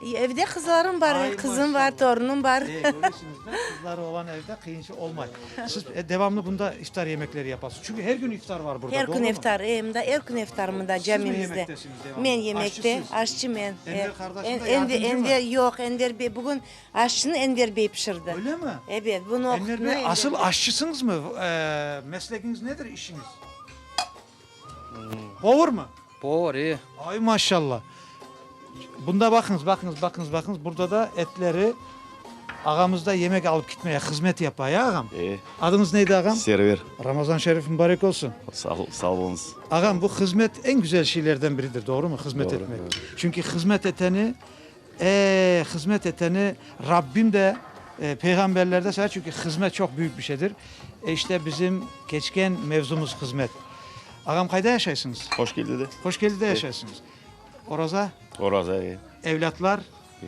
Evde qızlarım bar, Ay, qızım bar, torunım bar. E, köresiñiz de, qızları olan evde qıyınçı olmay. Siz devamlı bunda iftar yemekleri yapasız. Çünki her kün iftar var burada, Her doğru kün mu? iftar, e, mında er kün iftar mında, Siz mi camimizde. yemektesiñiz devamlı? Men yemekte, Aşçısız. aşçı men. Enver qardaşım da yardımcı mı? Enver, yoq, Enver bey, bugün aşçını Enver bey pişirdi. Öyle mi? Ebet, bunı Enver oqutnı bey, Enver asıl bey. aşçısıñız mı? Meslegiñiz nedir, işiñiz? Povur mı? Povur, e. Ay, maşallah! Bunda baqıñız, baqıñız, baqıñız, baqıñız, burada da etleri ağamız da yemek alıp kitmeye hızmet yapa, ya ağam? E. Adıñız neydi, ağam? Server. Ramazan şerif mübarek olsun. Sağ, sağ oluñız. Ağam, bu hızmet eñ güzel şeylerden biridir, doğrumı, hızmet Doğru, etmek? doğru. Çünki hızmet eteni, e, hızmet eteni Rabbim de, peyğamberler de sever, çünki hızmet çoq büyük bir şeydir. E, işte bizim keçken mevzumız hızmet. Ağam, qayda yaşaysıñız? Hoşkeldide. Hoşkeldide yaşaysıñız. Oraza? Oraza, e. Evlâtlar? E.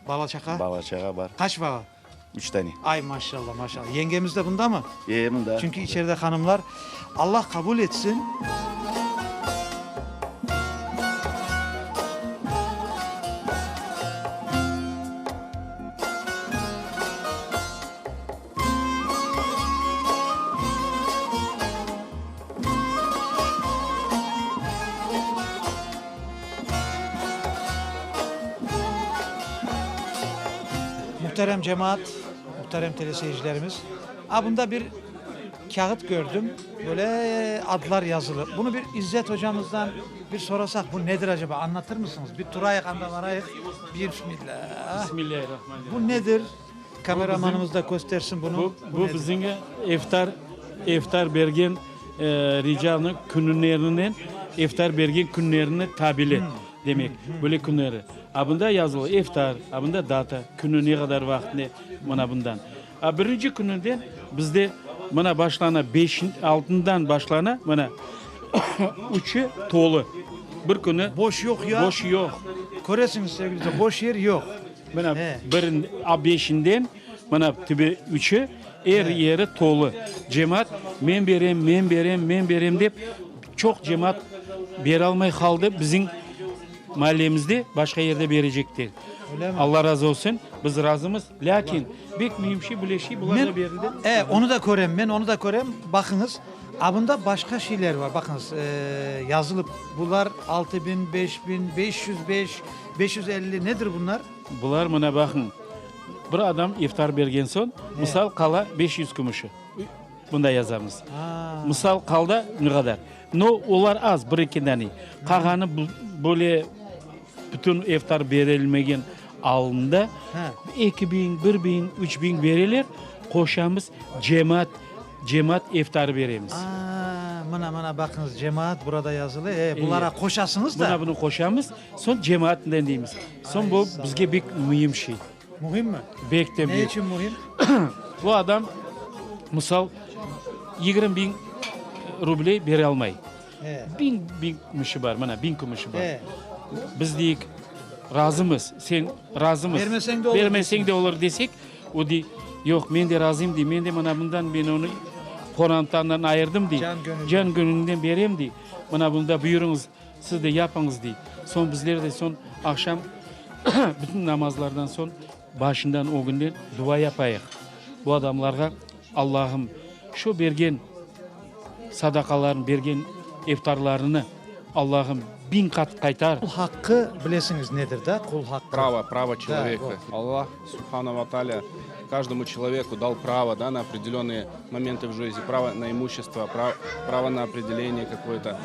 Bala-çaqa? Bala-çağa bar. Qaç bala? Üç tane. Ay, maşallah, maşallah. Yengemiz de bunda mı? E, mında. Çünki içeride hanımlar. Allah qabul etsin. Muhterem cemaat, muhterem teleseyircilerimiz, a bunda bir kâğıt gördüm, böyle adlar yazılı. Bunı bir İzzet hocamızdan bir sorasaq, bu nedir acaba, añlatır mısıñız? Bir turayıq, anda varayıq. Bismillah. Bismillahirrahmanirrahim. Bu nedir? Kameramanımız da köstersin bunı. Bu, bu bizim iftar, iftar bergen ricanıñ künlerinen, iftar bergen künlerini tabili demek, böyle künleri. A bunda yazılı iftar, a bunda data, künü ne qadar vaqıt ne, mına bundan. A birinci kününden bizde mına başlana beş, altından başlana, mına üçü tolu. Bir künü. Boş yoq ya. Boş yoq. Köresiñiz, sevgili dostlar, boş yer yoq. Mına birin, a beşinden, mına tübü üçü, er yeri tolu. Cemaat, men berem, men berem, men berem dep, çoq cemaat beralmay qaldı. Bizim mallemizde, başqa yerde berecekler. Alla razı olsun, biz razımız. Lâkin, bek müim şey, bile şey, bular da berildi. E, onı da körem, men onı da körem. Baqıñız, a bunda başqa şeyler bar. Baqıñız, yazılıp, bular 6000, 5000, 505. 550 nedir bunlar? Bular, mına baqıñ, bir adam iftar bergen soñ, misal, qala 500 kümüşi. Bunda yazamız. Misal, qalda ne qadar. No, olar az, bir-eki dane. Qalğanı böyle bütün iftar berilmegen alında 2000, 1000, 3000 bereler, qoşamız, cemaat, cemaat iftarı beremiz. Mına, mına, baqıñız, cemaat burada yazılı. E, bulara qoşasıñız da. Mına bunı qoşamız. Soñ cemaatnen deymiz. Soñ bu bizge bek müim şey. Müimmi? Bek de Ne müim. içün müim? Bu adam, misal, 20 biñ rubley bere almay. Biñ, biñ kümüşi bar, mına, biñ kümüşi bar. Biz deyik, razımız, sen razımız. Bermeseñ de olur. Bermeseñ de olur desek, o dey, yoq, men de razıyım dey, men de mına bundan men onı qorantamdan ayırdım dey. Can gönülden. Can gönülden berem dey. Mına bunda buyurıñız. Siz de yapıñız, dey. Soñ bizler de soñ aqşam bütün namazlardan soñ başından ögünden dua yapayıq. Bu adamlarğa Allahım şu bergen sadaqalarını, bergen iftarlarını Allahım biñ qat qaytar. Qul haqqı bilesiñiz nedir, da? Qul haqqı. Pravo, pravo çeloveka. Allah, subhana va taalâ, каждому человеку дал право, да, на определенные моменты в жизни, право на имущество, право, право на определение какое-то.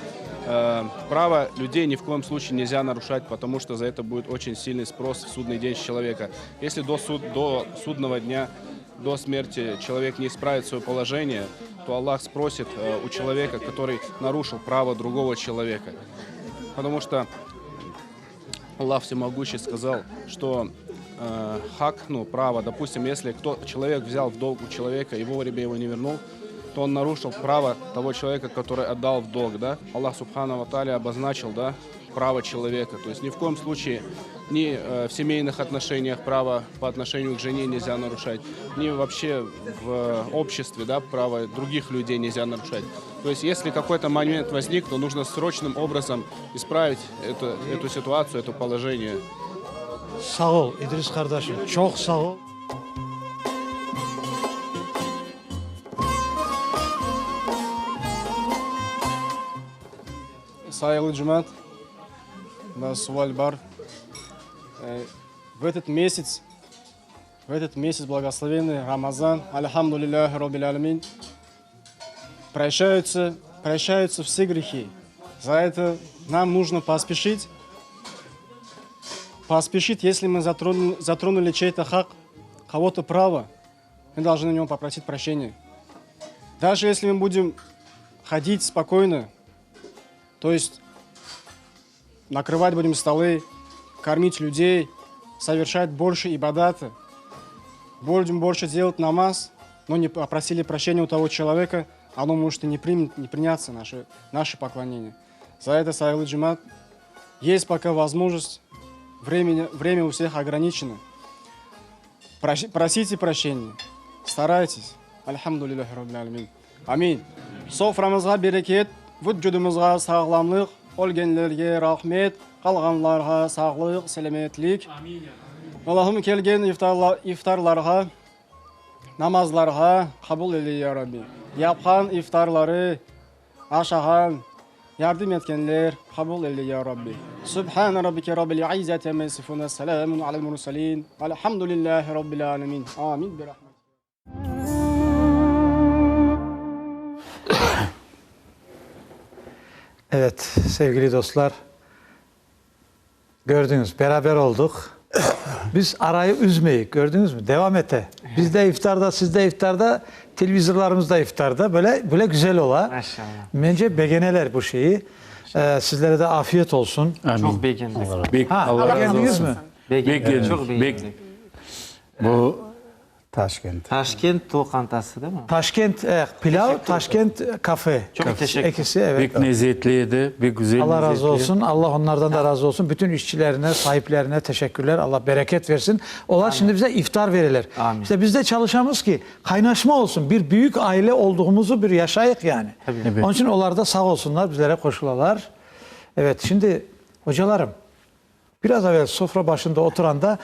Э, право людей ни в коем случае нельзя нарушать, потому что за это будет очень сильный спрос в судный день с человека. Если до, суд, до судного дня, до смерти человек не исправит свое положение, то Аллах спросит э, у человека, который нарушил право другого человека. Потому что Аллах Всемогущий сказал, что э, хак, ну, право, допустим, если кто, человек взял в долг у человека и вовремя его не вернул, то он нарушил право того человека, который отдал в долг, да. Аллах Субхану Ва Тааля обозначил, да, право человека. То есть ни в коем случае ни э, в семейных отношениях право по отношению к жене нельзя нарушать, ни вообще в обществе, да, право других людей нельзя нарушать. То есть если какой-то момент возник, то нужно срочным образом исправить эту, эту ситуацию, это положение. Sağ ol, İdris qardaşım, çoq sağ ol. Sayğılı cemaat, mında sual bar. В этот месяц, в этот месяц благословенный Рамазан, Альхамдулиллахи Роббил Алямин, прощаются, прощаются все грехи. За это нам нужно поспешить, поспешить, если мы затронули, затронули чей-то хак, кого-то право, мы должны у него попросить прощения. Даже если мы будем ходить спокойно, то есть накрывать будем столы, кормить людей, совершать больше ибадаты, будем больше делать намаз, но не попросили прощения у того человека, оно может и не, примет, не приняться, наше, наше поклонение. За это, Сайгъылы джемаат, есть пока возможность, времени, время у всех ограничено. Просите прощения, старайтесь. Альхамдулиллахи Роббил Алямин. Амин. Софрамызгъа берекет, вуджудымызгъа сагъламлыкъ, ольгенлерге рахмет, къалгъанларгъа сагълыкъ, селеметлик. Аллахым келген ифтарларгъа, намазларгъа къабул эйле, я Рабби. Япкъан ифтарлары, ашагъан, ярдым эткенлер къабул эйле, я Рабби. Субхана раббике раббил иззати амма ясифун, саламун алал мурсалин, вальхамдулиллахи раббил аламин. Амин. Бирахмат. Evet, sevgili dostlar, gördünüz, beraber olduk. Biz arayı üzmeyik, gördünüz mü? Devam ete. Biz de iftarda, siz de iftarda, televizorlarımız da iftarda. Böyle, böyle güzel ola. Maşallah. Mence begeneler bu şeyi. Ee, sizlere de afiyet olsun. Amin. Çoq begendik. Bek, Ha, Allah razı begendiniz olsun. mi? Begendik, çoq Bek. begendik. Bu Taşkent. Taşkent lokantası, değil mi? Taşkent e, pilav, Taşkent kafe. Çoq teşekkür. Ekisi evet. Bek lezetli edi, bek güzel Allah razı lezetli. olsun. Allah onlardan da razı olsun. Bütün işçilerine, sahiplerine teşekkürler. Allah bereket versin. Onlar şimdi bize iftar verirler. Amin. İşte biz de çalışamız ki kaynaşma olsun. Bir büyük aile olduğumuzu bir yaşayık yani. Evet. Onun için onlar da sağ olsunlar, bizlere koşulalar. Evet şimdi hocalarım biraz evvel sofra başında oturanda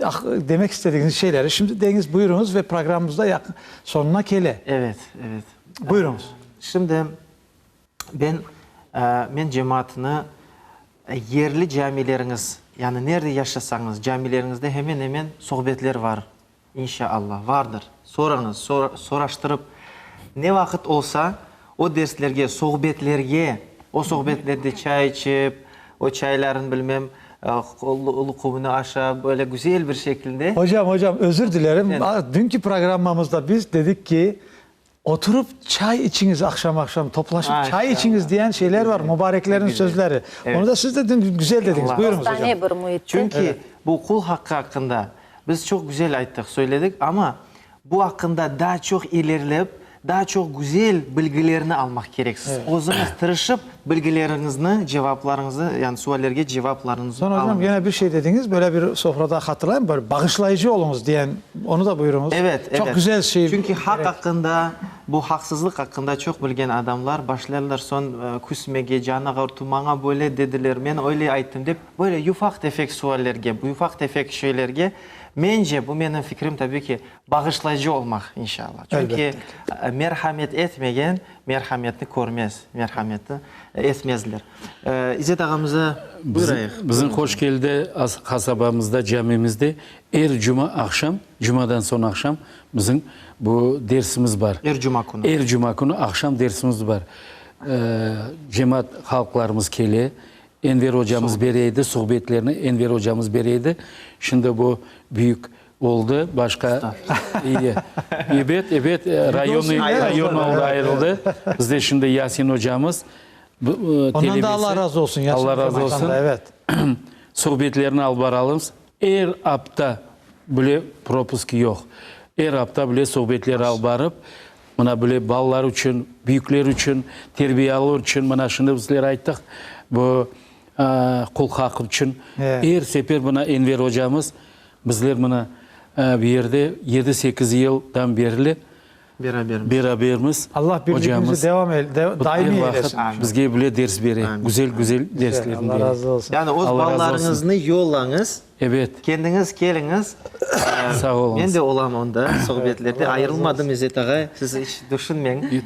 ah, demek istediğiniz şeyleri şimdi deniz buyurunuz ve programımızda yakın sonuna kele. Evet, evet. Buyurunuz. Şimdi ben men cemaatnı yerli camileriñiz, yani nerde yaşasañız, camileriñizde hemen-hemen sohbetler var, inşa Allah, vardır. Sorañız, soraştırıp, ne vaqıt olsa, o derslerge, sohbetlerge, o sohbetlerde çay içip, o çayların, bilmem, luqumını aşap, böyle güzel bir şekilde. Hocam, hocam, özür dilerim. Dünkü programmamızda biz dedik ki, oturup çay içiñiz aqşam-aqşam, toplaşıp çay içiñiz diyen şeyler var, mubareklerin sözleri. Onı da siz de dün güzel dediñiz. Buyurıñız, hocam. Dostane bir müitte. Çünki bu qul haqqı aqqında biz çoq güzel ayttıq, söyledik, amma bu aqqında daa çoq ilerilep, daa çoq güzel bilgilerni almaq kereksiz. Özüñiz tırışıp, bilgileriñizni, cevaplarıñıznı, yani suallerge cevaplarıñıznı Soñ, hocam, alıñız. gene bir şey dediñiz, böyle bir sofrada hatırlayım, böyle bağışlayıcı oluñız diyen, onı da buyurıñız. Evet, Çoq evet. güzel şey. Çünki haq aqqında, bu haqsızlıq aqqında çoq bilgen adamlar başlarlar soñ küsmege, canı ağırtuv, maña böyle dediler, men öyle ayttım dep, böyle yufaq-tefek suallerge, yufaq-tefek şeylerge, mence, bu menim fikrim tabii ki, bağışlayıcı olmaq, inşallah. Çünki merhamet etmegen merhametni körmez, merhametni etmezler. İzzet ağamıza buyurayıq. Bizim Hoşkeldi qasabamızda, camimizde er cuma aqşam, cumadan soñ aqşam bizim bu dersimiz bar. Er cuma künü. Er cuma künü aqşam dersimiz bar. Cemaat, halqlarımız kele, Enver ocamız bere edi, suhbetlerni Enver ocamız bere edi. Şimdi bu büyük Oldı, başqa, iyi. Ebet, ebet, rayonıy, rayon oldı, ayırıldı. Bizde şimdi Yasin ocamız, Ondan da Allah razı olsun, Yasin Allah razı olsun. Evet. Suhbetlerni alıp baralımız. Er apta bile propusk yoq. Er apta bile suhbetler alıp barıp, mına bile balalar içün, büyükler içün, terbiyalı içün, mına şimdi bizler ayttıq, bu qul haqı içün. Er sefer mına Enver ocamız Bizler mına bu yerde yedi-sekiz yıldan berli. Berabermiz. Berabermiz. Allah birligimizi devam daimiy eylesin. Bizge bile ders bere. Güzel güzel derslerni bere. Allah razı olsun. Yani öz balalarıñıznı yollañız. Ebet. Kendiñiz keliñiz. Sağ oluñız. Men de olam onda sohbetlerde. Ayırılmadım İzzet ağay. Siz iç düşünmeñ.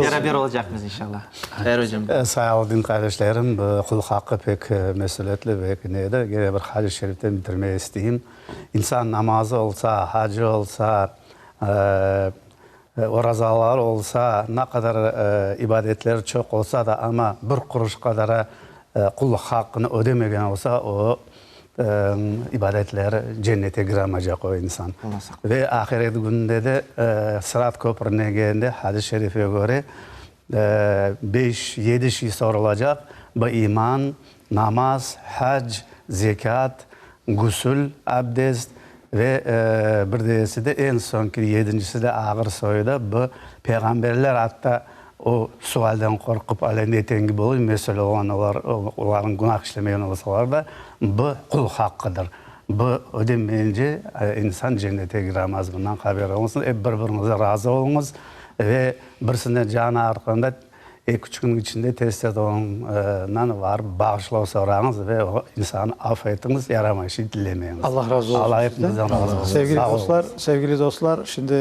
Beraber olacaqmız inşallah. Tair ocam. Sağ olun din qardeşlerim. Bu qul haqqı pek mesülietli, pek neydi. Gene bir hadis-i şeriften bitirmege isteyim. İnsan namazı olsa, hacı olsa, orazalar olsa, ne qadar ibadetleri çoq olsa da, amma bir quruş qadara qul haqqını ödemegen olsa, o ibadetleri cennete kiramaycaq o insan. Ve ahiret kününde de Sırat köprüne kelgende, hadis-i şerifke köre, beş, yedi şey sorulacaq, bu iman, Namaz, hac, zekât, gusül, abdest, ve bir deyesi de, eñ soñki, yedincisi de, ağır soyu da, bu, peyğamberler atta o sualden qorqıp, ale ne tengi bolıy, mesül olğan olar, olarnıñ günah işlemegen olsalar da, bu qul haqqıdır. Bu ödenmeyince insan cennete kiramaz, bundan haber olsun. Ep bir-biriñize razı oluñız ve birisine canı ağırtqanda, Eki-üç kün içinde tez-tez onıñnan varıp bağışlav sorañız ve o insanı af etiñiz, yaramay şey dilemeñiz. Allah razı olsun Allah sizden. hepimizden razı olsun. Sevgili Sağ dostlar, oluñız. sevgili dostlar, şimdi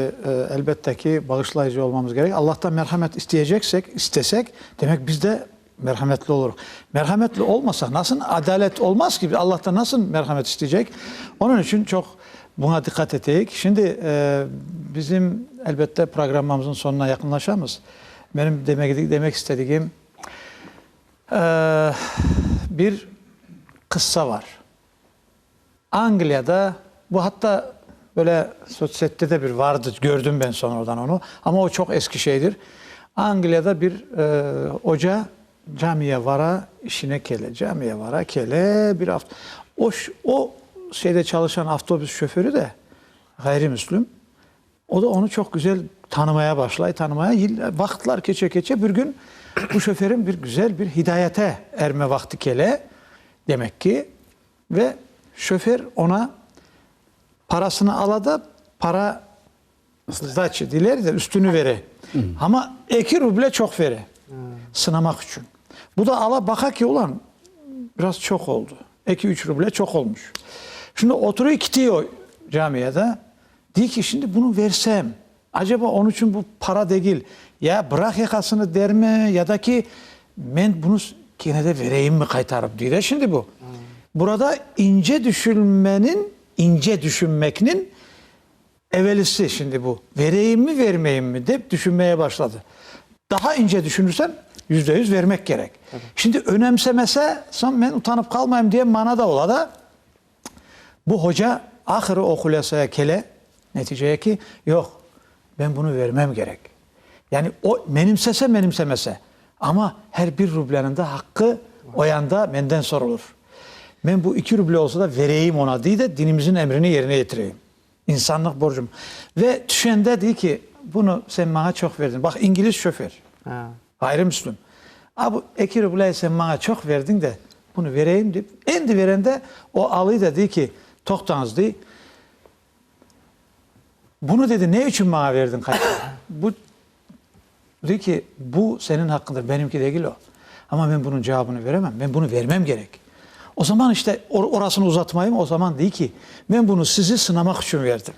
elbette ki, bağışlayıcı olmamız kerek. Allahtan merhamet isteyeceksek, istesek, demek biz de merhametli olurıq. Merhametli olmasaq, nasıl adalet olmaz ki, Allahtan nasıl merhamet isteycek? Onıñ içün çoq buña diqqat eteyik. Şimdi bizim, elbette, programmamıznıñ soñuna yaqınlaşamız. Menim demek istedigim, bir qıssa var. Angliyada, bu hatta böyle sotsette de bir vardı, gördüm ben sonradan onu, amma o çoq eski şeydir. Angliyada bir oca camiye vara, işine kele, camiye vara, kele, bir afta. O, o şeyde çalışan avtobus şoförü de ğayrimüslim. O da onı çoq güzel tanımaya başlay, tanımaya. Vaqıtlar keçe-keçe, bir gün bu şoferin bir güzel bir hidayete erme vaqtı kele, demek ki, ve şofer ona parasını ala da, para sdaçi deyler de, üstüni vere. Amma eki ruble çoq vere, sınamaq içün. Bu da ala, baqa ki, ulan, biraz çoq oldu, eki-üç ruble çoq olmuş. Şimdi oturuy, kitiyo camiye da, Dey ki, şimdi bunı versem, aceba onıñ içün bu para degil, ya bıraq yaqasını dermi, ya da ki, men bunı kene de vereyimmi qaytarıp, dey de şimdi bu. Burada ince düşünmeniñ, ince düşünmekniñ evelisi şimdi bu. Vereyimmi, vermeyimmi dep düşünmeye başladı. Daha ince düşünürsen, %100 vermek kerek. Şimdi önemsemese, soñ men utanıp qalmayım diye mana da ola da. Bu hoca ahırı o hulâsaya kele, neticeye ki, yoq, ben bunı vermem kerek. Yani o menimsese, menimsemese, amma her bir rubleniñ de haqqı o yanda menden sorulur. Men bu iki ruble olsa da vereyim ona, dey de, dinimizin emrini yerine yetireyim. İnsanlıq borcum. Ve tüşende dey ki, bunı sen maña çoq verdiñ. Baq, ingliz şofer, ğayrımüslim. A, bu eki rubleyi sen maña çoq verdiñ de, bunı vereyim dep, endi verende o alıy da dey ki, toqtañız, dey, bunı, dedi, ne içün maña verdiñ qaytarıp? Bu, dey ki, bu seniñ haqqındır, benimki degil o. Amma men bunıñ cevabını veremem, men bunı vermem kerek. O zaman işte, orasını uzatmayım, o zaman dey ki, men bunı sizi sınamaq içün verdim.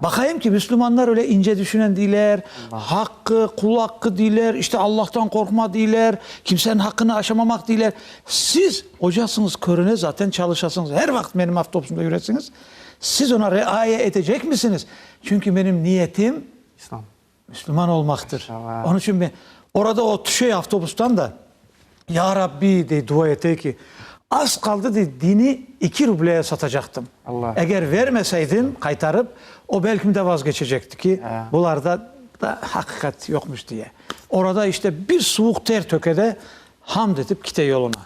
Baqayım ki, müslümanlar öyle ince düşünen deyler, haqqı, qul aqqı deyler, işte Allahtan qorqma deyler, kimseniñ haqqını aşamamaq deyler. Siz ocasıñız, körüne zaten çalışasıñız, her vaqıt menim avtobusımda yüresiñiz. Siz ona riaya etecekmisiniz? Çünki menim niyetim Müslüman olmaqtır. Onıñ içün men, orada o tüşey avtobustan da, Ya Rabbi, dey, dua ete ki, az qaldı, dey, dini iki rubleye satacaqtım. Eger vermeseydim, qaytarıp, o belkim de vazgeçecekti ki, bularda da haqiqat yoqmuş diye. Orada işte bir suvuq ter töke de, hamd etip kite yoluna.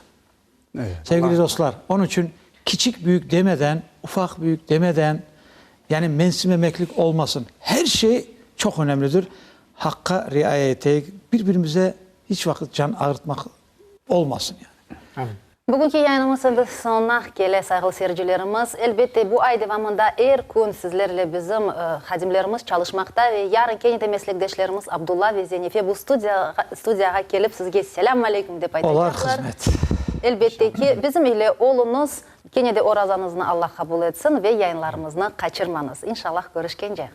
Sevgili dostlar, onıñ içün kiçik-büyük demeden, ufaq-büyük demeden, yani mensimemeklik olmasın. Her şey çoq önemlidir. Haqqa riaya eteyik, bir-birimize hiç vaqıt can ağırtmaq olmasın yani. Bugünki yayınımız endi soñuna kele, sayğılı seyircilerimiz. Elbette, bu ay devamında er kün sizlerle bizim hadimlerimiz çalışmaqta ve yarın kene de meslekdeşlerimiz Abdulla ve Zenife bu studiyağa kelip sizge selâm aleyküm dep aytacaqlar. Olar hızmet. Elbette ki, bizim ile oluñız, kene de orazañıznı Allah qabul etsin ve yayınlarımıznı qaçırmañız. İnşallah, körüşkence.